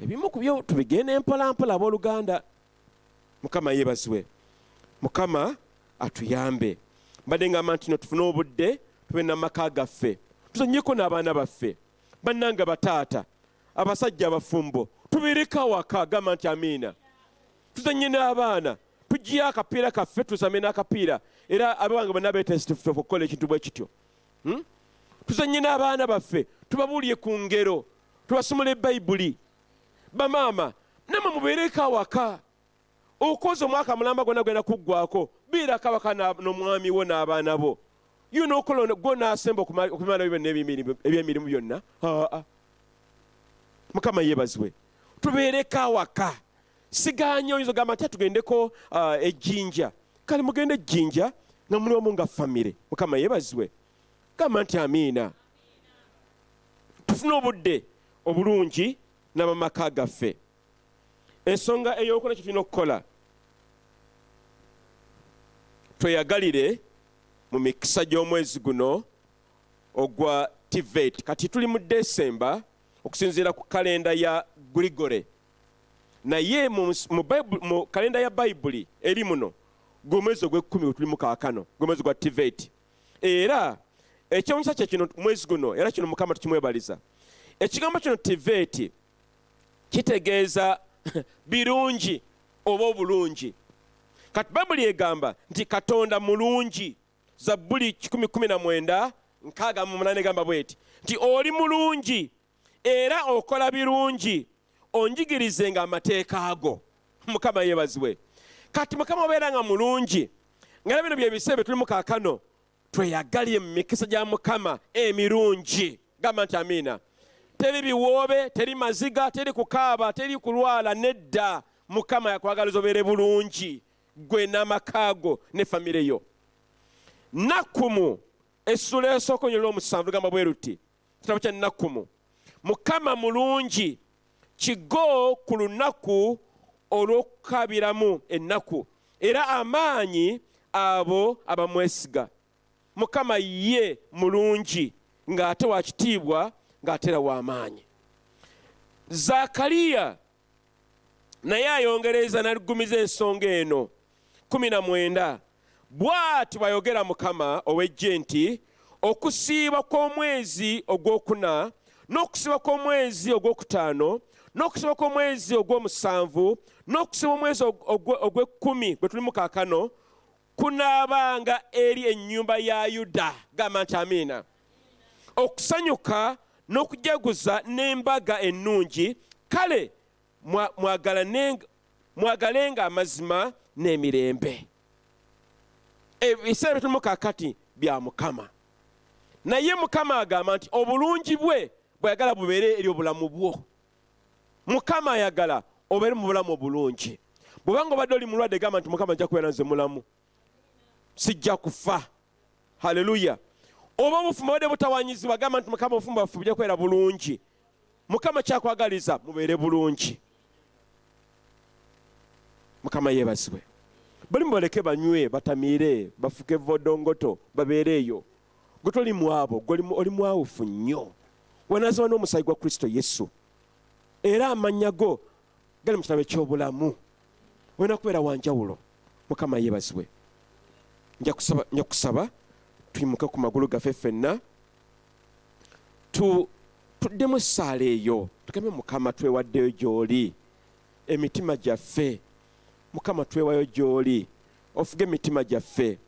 ebimu ku byo tubigende mpola mpola. Abooluganda, Mukama yeebazibwe, Mukama atuyambe. Mbadde ngamba nti no tufune obudde tube n'amaka gaffe, tuzannyeko n'abaana baffe. Bannange bataata, abasajja abafumbo, tubireko awaka. Gamba nti amiina. Tuzannye n'abaana, tugiye akapiira kaffe, tuzame n'akapiira. Era abawange bonna beetesitufe okukola ekintu bwe kityo. Tuzannye n'abaana baffe, tubabuulye ku ngero, tubasomole Bayibuli. Bamaama, nammwe mubeereko awaka. Okoze omwaka mulamba gwonna gwenda kuggwako, beerako awaka n'omwami wo n'abaana bo. Yo n'okola gwo n'asemba okumala byonna ebyemirimu byonna. Aa, Mukama yeebazibwe. Tubeereko awaka. Siganye oyinza ogamba nti tugendeko ejjinja. Kale mugende ejjinja nga muli wamu nga famire. Mukama yeebazibwe. Gamba nti amiina. Tufune obudde obulungi n'abamaka gaffe. Ensonga ey'okola kye tulina okukola, tweyagalire mu mikisa gy'omwezi guno ogwa Tivet. Kati tuli mu Desemba okusinziira ku kalenda ya Grigore, naye mu kalenda ya Bayibuli eri muno gw'omwezi ogw'ekkumi gwe tulimu kaakano, gw'omwezi gwa Tivet. Era ekyewunyisa kye kino, mwezi guno, era kino Mukama tukimwebaliza, ekigambo kino Tivet kitegeeza birungi oba obulungi. Kati Bayibuli egamba nti Katonda mulungi. Zabbuli 119:68 egamba bweti nti oli mulungi era okola birungi, onjigirizenga amateeka ago. Mukama yeebazibwe. Kati Mukama obeera nga mulungi, nga era bino bye biseera bye tulimu kaakano, tweyagalire mu mikisa gya Mukama emirungi. Gamba nti amiina. Teri biwoobe, teri maziga, teri kukaaba, teri kulwala, nedda. Mukama yakwagaliza obeere bulungi, gwe n'amaka go ne famire yo. Nakkumu essula esooka olunyiriri lw'omusanvu lugamba bwe luti, kitabo kya Nakkumu: Mukama mulungi, kigo ku lunaku olw'okukabiramu ennaku, era amaanyi abo abamwesiga. Mukama ye mulungi, ng'ate wa kitiibwa, ng'ate era w'amaanyi. Zakariya naye ayongereza n'aggumiza ensonga eno, 19, Bw'ati bw'ayogera Mukama ow'eggye nti, Okusiiba kw'omwezi ogwokuna, n'okusiiba kw'omwezi ogwokutaano, n'okusiiba kw'omwezi ogw'omusanvu, n'okusiiba omwezi ogw'ekkumi gwe tulimu kaakano, kunaabanga eri ennyumba ya Yuda. Gamba nti amiina. Okusanyuka n'okujaguza n'embaga ennungi, kale mwagalenga amazima n'emirembe. Ebiseera byetulimu kakati bya Mukama, naye Mukama agamba nti obulungi bwe bwayagala bubeere eri obulamu bwo. Mukama ayagala obeere mu bulamu obulungi. Bw'obanga obadde oli mulwadde, gamba nti Mukama nja kubeera nze mulamu, sijja kufa. Haleluya. Oba obufumbo obadde butawanyizibwa, gamba nti Mukama obufumbo bwaffe bujja kubeera bulungi. Mukama kyakwagaliza mubeere bulungi. Mukama yeebazibwe. Bali mubaleke banywe, batamiire, bafuke vodongoto, babeere eyo. Gwe toli mwabo, gwe oli mwawufu nnyo. Wanaazibwa n'omusaayi gwa Kristo Yesu, era amannya go gali mu kitabo eky'obulamu. Olina kubeera wa njawulo. Mukama yeebazibwe. Nja kusaba, nja kusaba tuyimuke ku magulu gaffe ffenna, tu tuddemu essaala eyo, tugambe Mukama twewaddeyo gy'oli, emitima gyaffe. Mukama twewayo gy'oli, ofuge emitima gyaffe.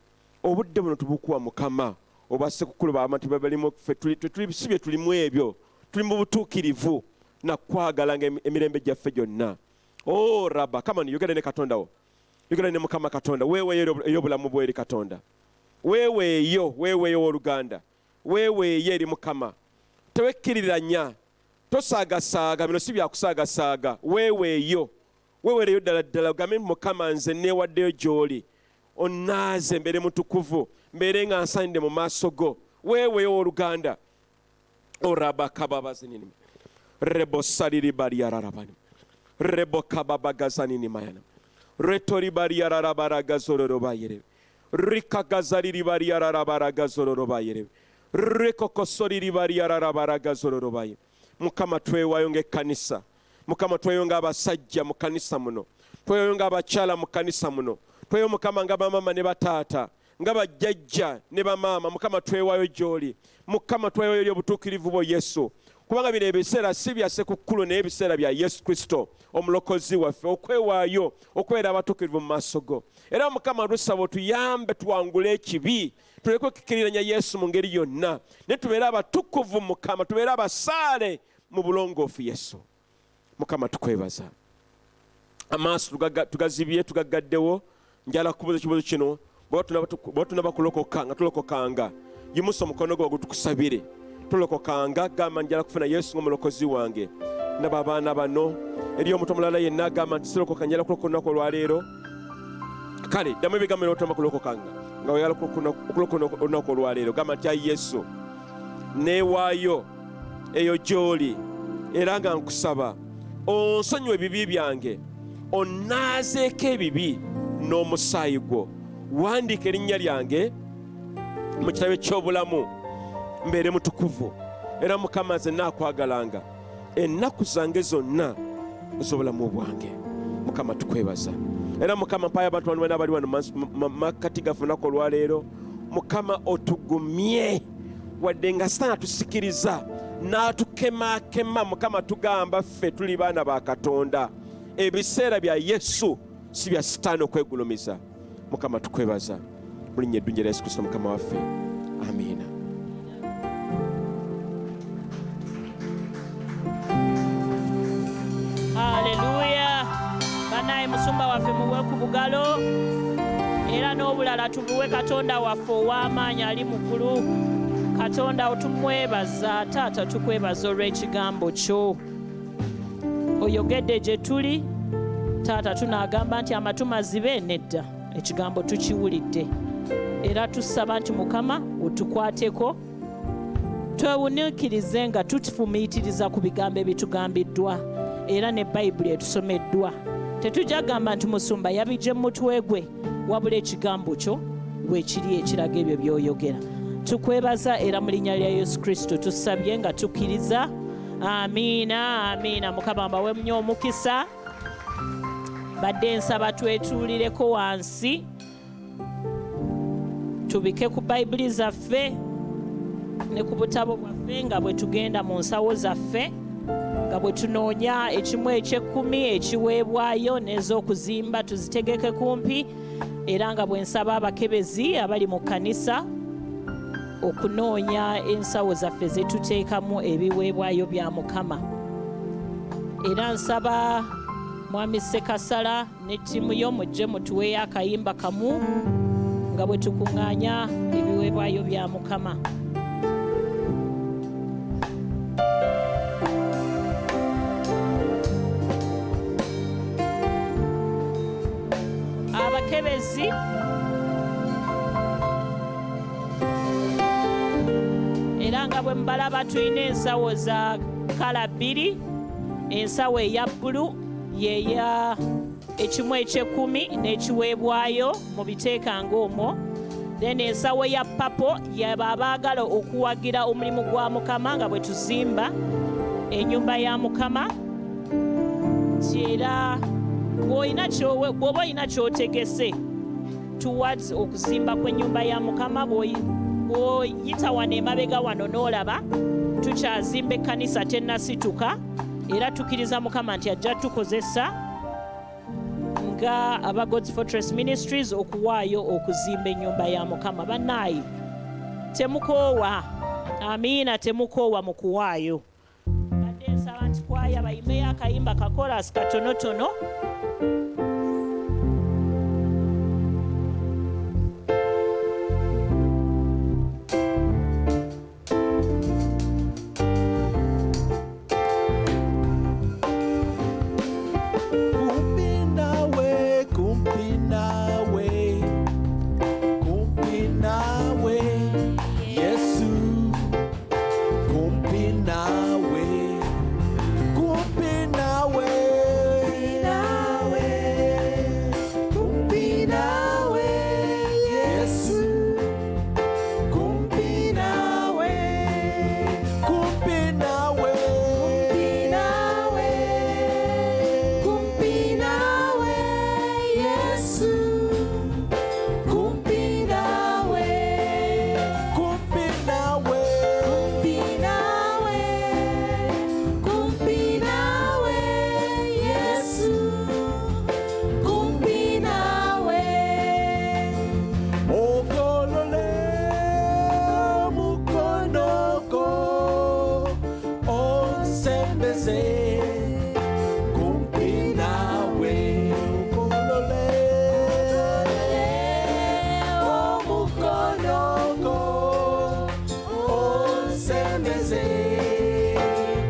Obudde buno tubukuwa Mukama. Oba ssekukulu baama tebabalimu, ffe tuli, tetuli, si bye tulimu ebyo. Tuli mu butuukirivu na kwagala nga emirembe gyaffe gyonna. Oh, Rabba, come on, yogera ne Katonda wo. Yogera ne Mukama Katonda. Weeweeyo eri obulamu bwo eri Katonda. Weeweeyo, weeweeyo ow'oluganda. Weeweeyo eri Mukama. Tewekkiriranya. Tosaagasaaga, bino si bya kusaagasaaga. Weeweeyo. Weeweereyo ddala ddala, ogambe nti, Mukama, nze neewaddeyo gy'oli. Onnaaze mbeere mutukuvu, mbeere nga nsaanidde mu maaso go. Weeweeyo ow'oluganda. Orabakababazinini. Rebosaliribaliyararabani. Rebokababagazaninimayana. Retoribaliyararabaragazororobayere. Rikagazaliribaliyararabaragazororobayere. Rekokosoliribaliyararabaragazororobaye. Mukama twewayo ng'ekkanisa. Mukama twewayo ng'abasajja mu kkanisa muno. Twewayo ng'abakyala mu kkanisa muno. Twewayo Mukama nga bamaama ne bataata, nga bajjajja ne bamaama. Mukama twewayo gy'oli. Mukama twewayo eri obutuukirivu bwo Yesu, kubanga bino ebiseera si bya ssekukkulu, naye ebiseera bya Yesu Kristo omulokozi waffe, okwewaayo okubeera abatuukirivu mu maaso go. Era Mukama tusaba otuyambe tuwangule ekibi, tuleke okukkiriranya Yesu mu ngeri yonna, naye tubeere abatukuvu Mukama, tubeere abasaale mu bulongoofu Yesu. Mukama tukwebaza. Amaaso tugazibye, tugaggaddewo. Njala kubuuza ekibuuzo kino, bw'oba tunaba kulokoka, nga tulokokanga, yimusa omukono gwo gutukusabire. Tulokokanga, gamba njala kufuna Yesu ng'omulokozi wange. Ndaba abaana bano, eriyo omuntu omulala yenna agamba nti sirokoka, njala kulokoka olunaku olwaleero? Kale ddamu ebigambo bino, otamba kulokokanga nga oyagala okulokoka olunaku olwaleero, gamba nti ayi Yesu, neewaayo eyo gy'oli, era nga nkusaba onsonyiwe ebibi byange, onnaazeeko ebibi n'omusaayi gwo, wandiika erinnya lyange mu kitabo eky'obulamu, mbeere mutukuvu, era Mukama nze naakwagalanga ennaku zange zonna ez'obulamu bwange. Mukama tukwebaza. Era Mukama mpayo abantu bano bana abali wano makkati gaffe olunaku olwaleero. Mukama otugumye, wadde nga Sitaani atusikiriza n'atukemakema. Mukama tugamba ffe tuli baana ba Katonda, ebiseera bya Yesu si bya Sitaani okwegulumiza. Mukama tukwebaza mu linnya eddungi erya Yesu Kristo Mukama waffe, amiina. Haleluya. Banaye musumba waffe muwe ku bugalo, era n'obulala tubuwe Katonda waffe ow'amaanyi ali mu ggulu. Katonda otumwebaza, taata tukwebaza olw'ekigambo kyo oyogedde gye tuli. Taata tunaagamba nti amatu mazibe? Nedda, ekigambo tukiwulidde, era tusaba nti Mukama otukwateko, twewuniikirize nga tufumiitiriza ku bigambo ebitugambiddwa era ne Bayibuli etusomeddwa. Tetujja kugamba nti musumba yabijje mu mutwe gwe, wabula ekigambo kyo weekiri ekiraga ebyo by'oyogera. Tukwebaza era mu linnya lya Yesu Kristo tusabye nga tukkiriza, amiina, amiina. Mukama mbawe nnyo omukisa. Badde nsaba twetuulireko wansi, tubike ku Bayibuli zaffe ne ku butabo bwaffe nga bwe tugenda mu nsawo zaffe, nga bwe tunoonya ekimu eky'ekkumi ekiweebwayo n'ez'okuzimba tuzitegeke kumpi, era nga bwe nsaba abakebezi abali mu kkanisa okunoonya ensawo zaffe ze tuteekamu ebiweebwayo bya Mukama. Era nsaba Mwami Ssekasala ne ttiimu yo mujje mutuweeyo akayimba kamu Nga bwe tukuŋŋaanya ebiweebwayo bya Mukama. Abakebezi era nga bwe mubalaba tulina ensawo za kala bbiri, ensawo eya bbulu yeya ekimu ekyekumi n'ekiweebwayo mu biteeka ng'omwo, then ensawo ya papo yaba abaagala okuwagira omulimu gwa Mukama nga bwe tuzimba ennyumba ya Mukama. Nti era bw'oba olina ky'otegese towards okuzimba kw'ennyumba ya Mukama, bw'oyita wano emabega wano n'olaba tukyazimba ekkanisa tennasituka, era tukkiriza Mukama nti ajja tukozesa nga aba God's Fortress Ministries okuwaayo okuzimba ennyumba ya Mukama. Bannaayi, temukoowa, amiina, temukoowa mu kuwaayo. Badde nsaba nti kwaya bayimeyo akayimba kakorasi katonotono. Kumpi nawe, kumpi nawe, kumpi nawe, Yesu, kumpi nawe, kumpi nawe, nawe, kumpi nawe, Yesu, kumpi nawe, kumpi nawe, kumpi nawe, kumpi nawe, Yesu, kumpi nawe, kumpi nawe, kumpi nawe, kumpi nawe, Yesu, kumpi nawe. Ogolole mukono gwo onsembeze kumpi nawe, ogolole omukono gwo onsembeze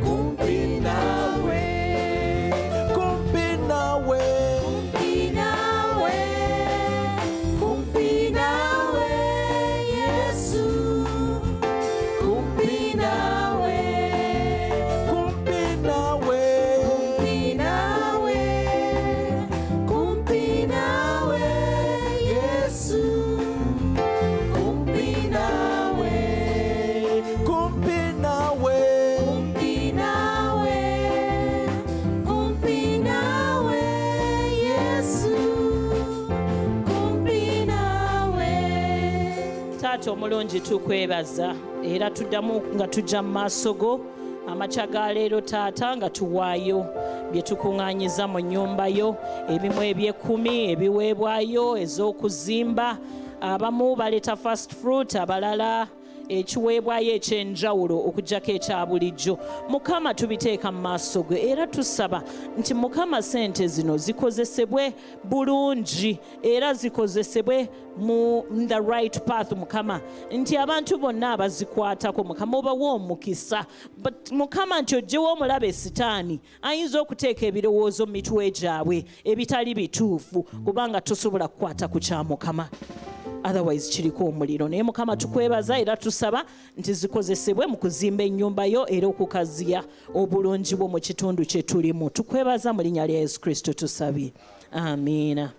kumpi nawe, kumpi nawe, kumpi nawe, kumpi nawe, Yesu, kumpi nawe, kumpi nawe, kumpi nawe, kumpi nawe, Yesu, kumpi nawe, kumpi nawe, kumpi nawe, kumpi nawe, Yesu, kumpi nawe. Taata omulungi, tukwebaza era tuddamu nga tujja mu maaso go amakya ga leero, Taata, nga tuwaayo bye tukuŋŋaanyiza mu nnyumba yo, ebimu ebyekumi, ebiweebwayo ez'okuzimba. Abamu baleeta first fruit, abalala ekiweebwayo ekyenjawulo okuggyako ekya bulijjo. Mukama, tubiteeka mu maaso ge era tusaba nti, Mukama, sente zino zikozesebwe bulungi era zikozesebwe mu the right path. Mukama, nti abantu bonna abazikwatako, Mukama, obawe omukisa. But Mukama, nti oggyewo omulabe Sitaani ayinza okuteeka ebirowoozo mu mitwe gyabwe ebitali bituufu, kubanga tosobola kukwata ku kya Mukama, otherwise kiriko omuliro. Naye Mukama, tukwebaza era tusaba nti zikozesebwe mu kuzimba ennyumba yo era okukaziya obulungi bwo mu kitundu kye tulimu. Tukwebaza mu linnya lya Yesu Kristo tusabye, amiina.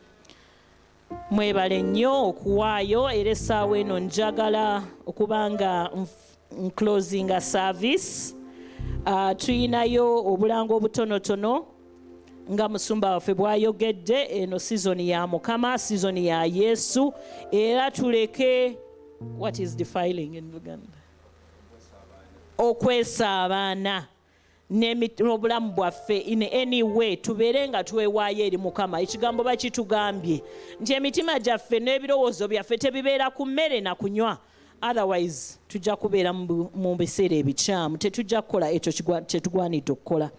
Mwebale nnyo okuwaayo. Era essaawa eno njagala okuba nga nclosinga service. Tuyinayo obulango obutonotono nga musumba waffe bw'ayogedde. Eno sizoni ya Mukama, sizoni ya Yesu, era tuleke, what is defiling in Luganda, okwesaabaana n'obulamu bwaffe in any way. Tubeere nga twewaayo eri Mukama. Ekigambo bakitugambye nti emitima gyaffe n'ebirowoozo byaffe tebibeera ku mmere na kunywa, otherwise tujja kubeera mu biseera ebikyamu, tetujja kukola ekyo kyetugwanidde okukola.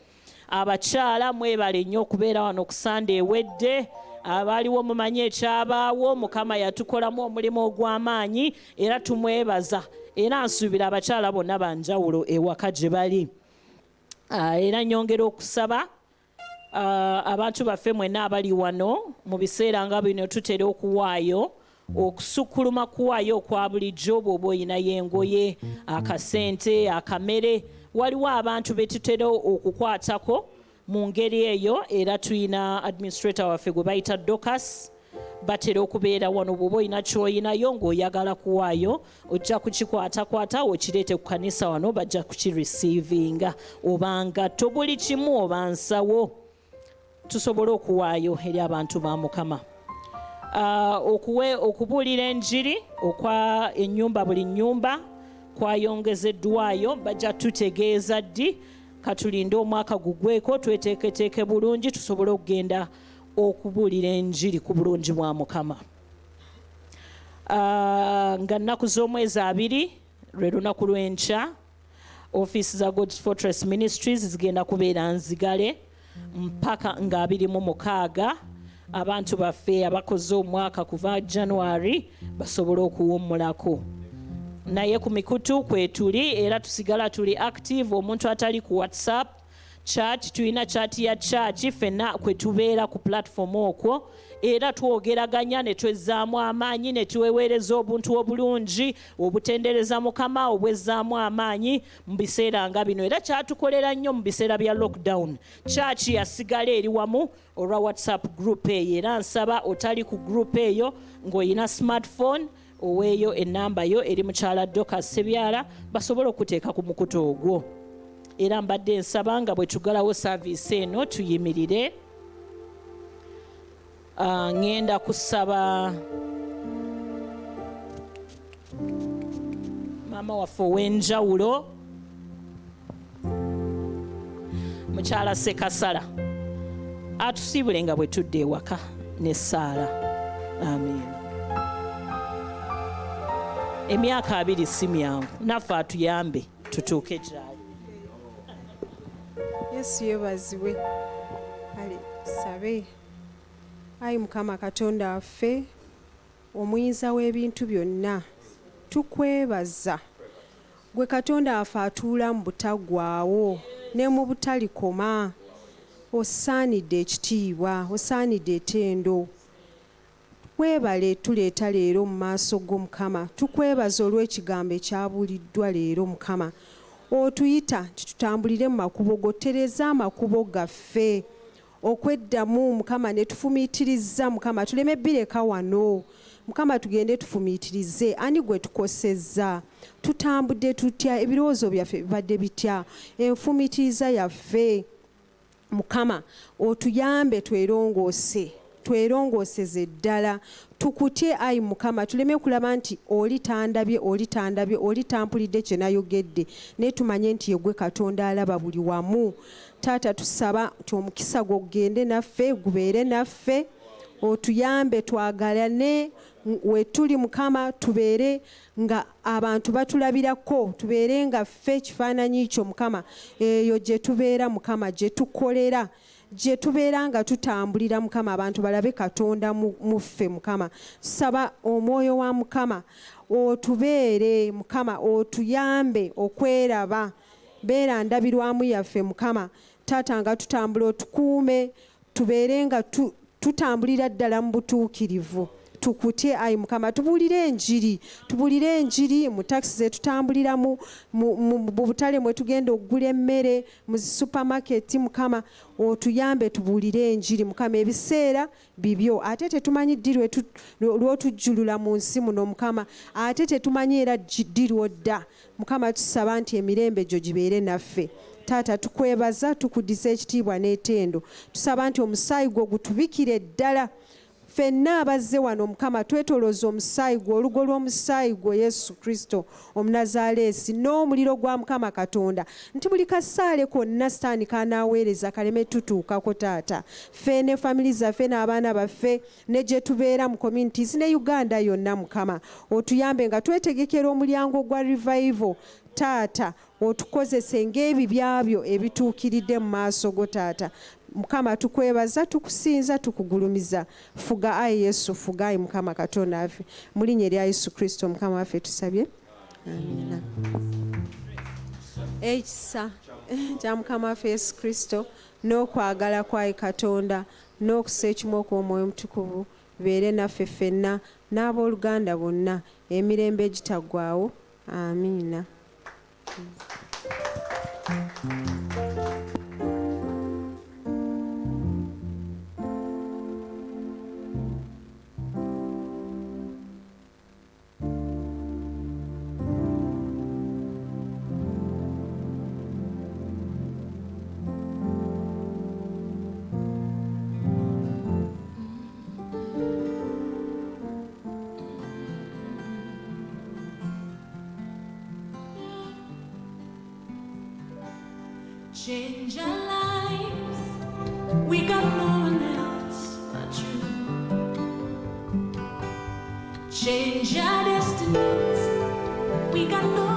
Abakyala, mwebale nnyo okubeera wano ku Sande ewedde. Abaaliwo mumanyi ekyabaawo. Mukama yatukolamu omulimu ogw'amaanyi era tumwebaza, era nsuubira abakyala bonna banjawulo ewaka gye bali. Era nyongera okusaba abantu baffe mwenna abali wano mu biseera nga bino tutera okuwaayo okusukkuluma kuwaayo okwa bulijjo. Bw'oba oyinayo engoye, akasente, akamere, waliwo abantu be tutera okukwatako mu ngeri eyo. Era tuyina administrator waffe gwe bayita Docas, batera okubeera wano. Bw'oba olina ky'oyinayo ng'oyagala kuwaayo, ojja kukikwatakwata okireete ku kanisa wano, bajja kukireceivinga, oba ngatto, buli kimu, oba nsawo, tusobole okuwaayo eri abantu ba Mukama. Okubuulira enjiri okwa ennyumba buli nnyumba kwayongezeddwayo. Bajja tutegeeza ddi. Katulinde omwaka gugweko, tweteeketeeke bulungi tusobole okugenda okubuulira enjiri ku bulungi bwa Mukama. Nga nnaku z'omwezi 20, lwe lunaku lw'enkya, ofiisi za God's Fortress Ministries zigenda kubeera nzigale mpaka nga 26, abantu baffe abakoze omwaka kuva January basobole okuwummulako. Naye ku mikutu kwetuli era tusigala tuli active. Omuntu atali ku WhatsApp chat, tulina chat ya church, ffenna kwe tubeera ku platform okwo, era twogeraganya ne twezzaamu amaanyi ne tweweereza obuntu obulungi obutendereza Mukama, obwezzaamu amaanyi mu biseera nga bino. Era kyatukolera nnyo mu biseera bya lockdown, church yasigala eri wamu olwa WhatsApp group eyo. Era nsaba otali ku group eyo ng'olina smartphone, oweeyo enamba yo eri mukyala Doka Sebyala basobole okuteeka ku mukutu ogwo. Era mbadde nsaba nga bwe tugalawo service eno tuyimirire. Ŋŋenda kusaba maama waffe ow'enjawulo, mukyala Sekasala, atusiibule nga bwe tudda ewaka n'essaala. Amen. Emyaka 20 si myangu, naffe atuyambe tutuuke gyali. Yesu yeebazibwe. Ale sabe. Ayi Mukama Katonda waffe, omuyinza w'ebintu byonna, tukwebaza gwe Katonda waffe atuula mu butaggwaawo ne mu butalikoma. Osaanidde ekitiibwa, osaanidde ettendo. Weebale tuleeta leero mu maaso go Mukama. Tukwebaza olw'ekigambo ekyabuuliddwa leero Mukama. Otuyita nti tutambulire mu makubo go, tereeza amakubo gaffe okweddamu Mukama, ne tufumiitiriza Mukama, tuleme bireka wano Mukama, tugende tufumiitirize ani gwe tukosezza, tutambudde tutya, ebirowoozo byaffe bibadde bitya, enfumiitiriza yaffe. Mukama otuyambe twerongoose, twerongooseze ddala, tukutye ayi Mukama, tuleme kulaba nti oli tandabye, oli tandabye, oli tampulidde kye nayogedde, naye tumanye nti yegwe Katonda alaba buli wamu. Taata, tusaba nti omukisa gwo gugende naffe, gubeere naffe, otuyambe twagalane wetuli Mukama, tubeere nga abantu batulabirako, tubeere nga ffe ekifaananyi kyo Mukama, eyo gye tubeera Mukama, gye tukolera, gye tubeera nga tutambulira Mukama, abantu balabe Katonda mu ffe Mukama. Tusaba omwoyo wa Mukama otubeere Mukama, otuyambe okweraba, beera ndabirwamu yaffe Mukama. Taata, nga tutambula otukuume, tubeere nga tutambulira ddala mu butuukirivu, tukutye ayi Mukama, tubuulire enjiri, tubuulire enjiri mu takisi ze tutambuliramu, mu butale mwe tugenda okugula emmere, mu supermarket Mukama, otuyambe tubuulire enjiri Mukama. Ebiseera bibyo, ate tetumanyi ddi lw'otujjulula mu nsi muno Mukama, ate tetumanyi era ddi lw'odda Mukama. Tusaba nti emirembe gyo gibeere naffe. Taata, tukwebaza, tukuddiza ekitiibwa n'etendo. Tusaba nti omusaayi gwo gutubikire ddala ffenna abazze wano Mukama, twetolooza omusaayi gwo, olugo lw'omusaayi gwo Yesu Kristo Omunazaaleesi, n'omuliro gwa Mukama Katonda, nti buli kasaale konna Sitaani k'anaaweereza kaleme tutuukako. Taata, ffe ne family zaffe n'abaana baffe ne gye tubeera mu communities ne Uganda yonna Mukama, otuyambe nga twetegekera omulyango gwa revival. Taata otukozese ng'ebibya byo ebituukiridde mu maaso go Taata. Mukama tukwebaza, tukusinza, tukugulumiza. Fuga ayi Yesu, fuga ayi Mukama Katonda waffe. Mu linnya erya Yesu Kristo Mukama waffe tusabye. Amiina. Ekisa kya Mukama waffe Yesu Kristo n'okwagala kwa Katonda n'okussa ekimu okw'Omwoyo Omutukuvu bibeere naffe ffenna n'abooluganda bonna emirembe egitaggwaawo. Amiina. Change our lives. We got no one else but you. Change our destinies. We got no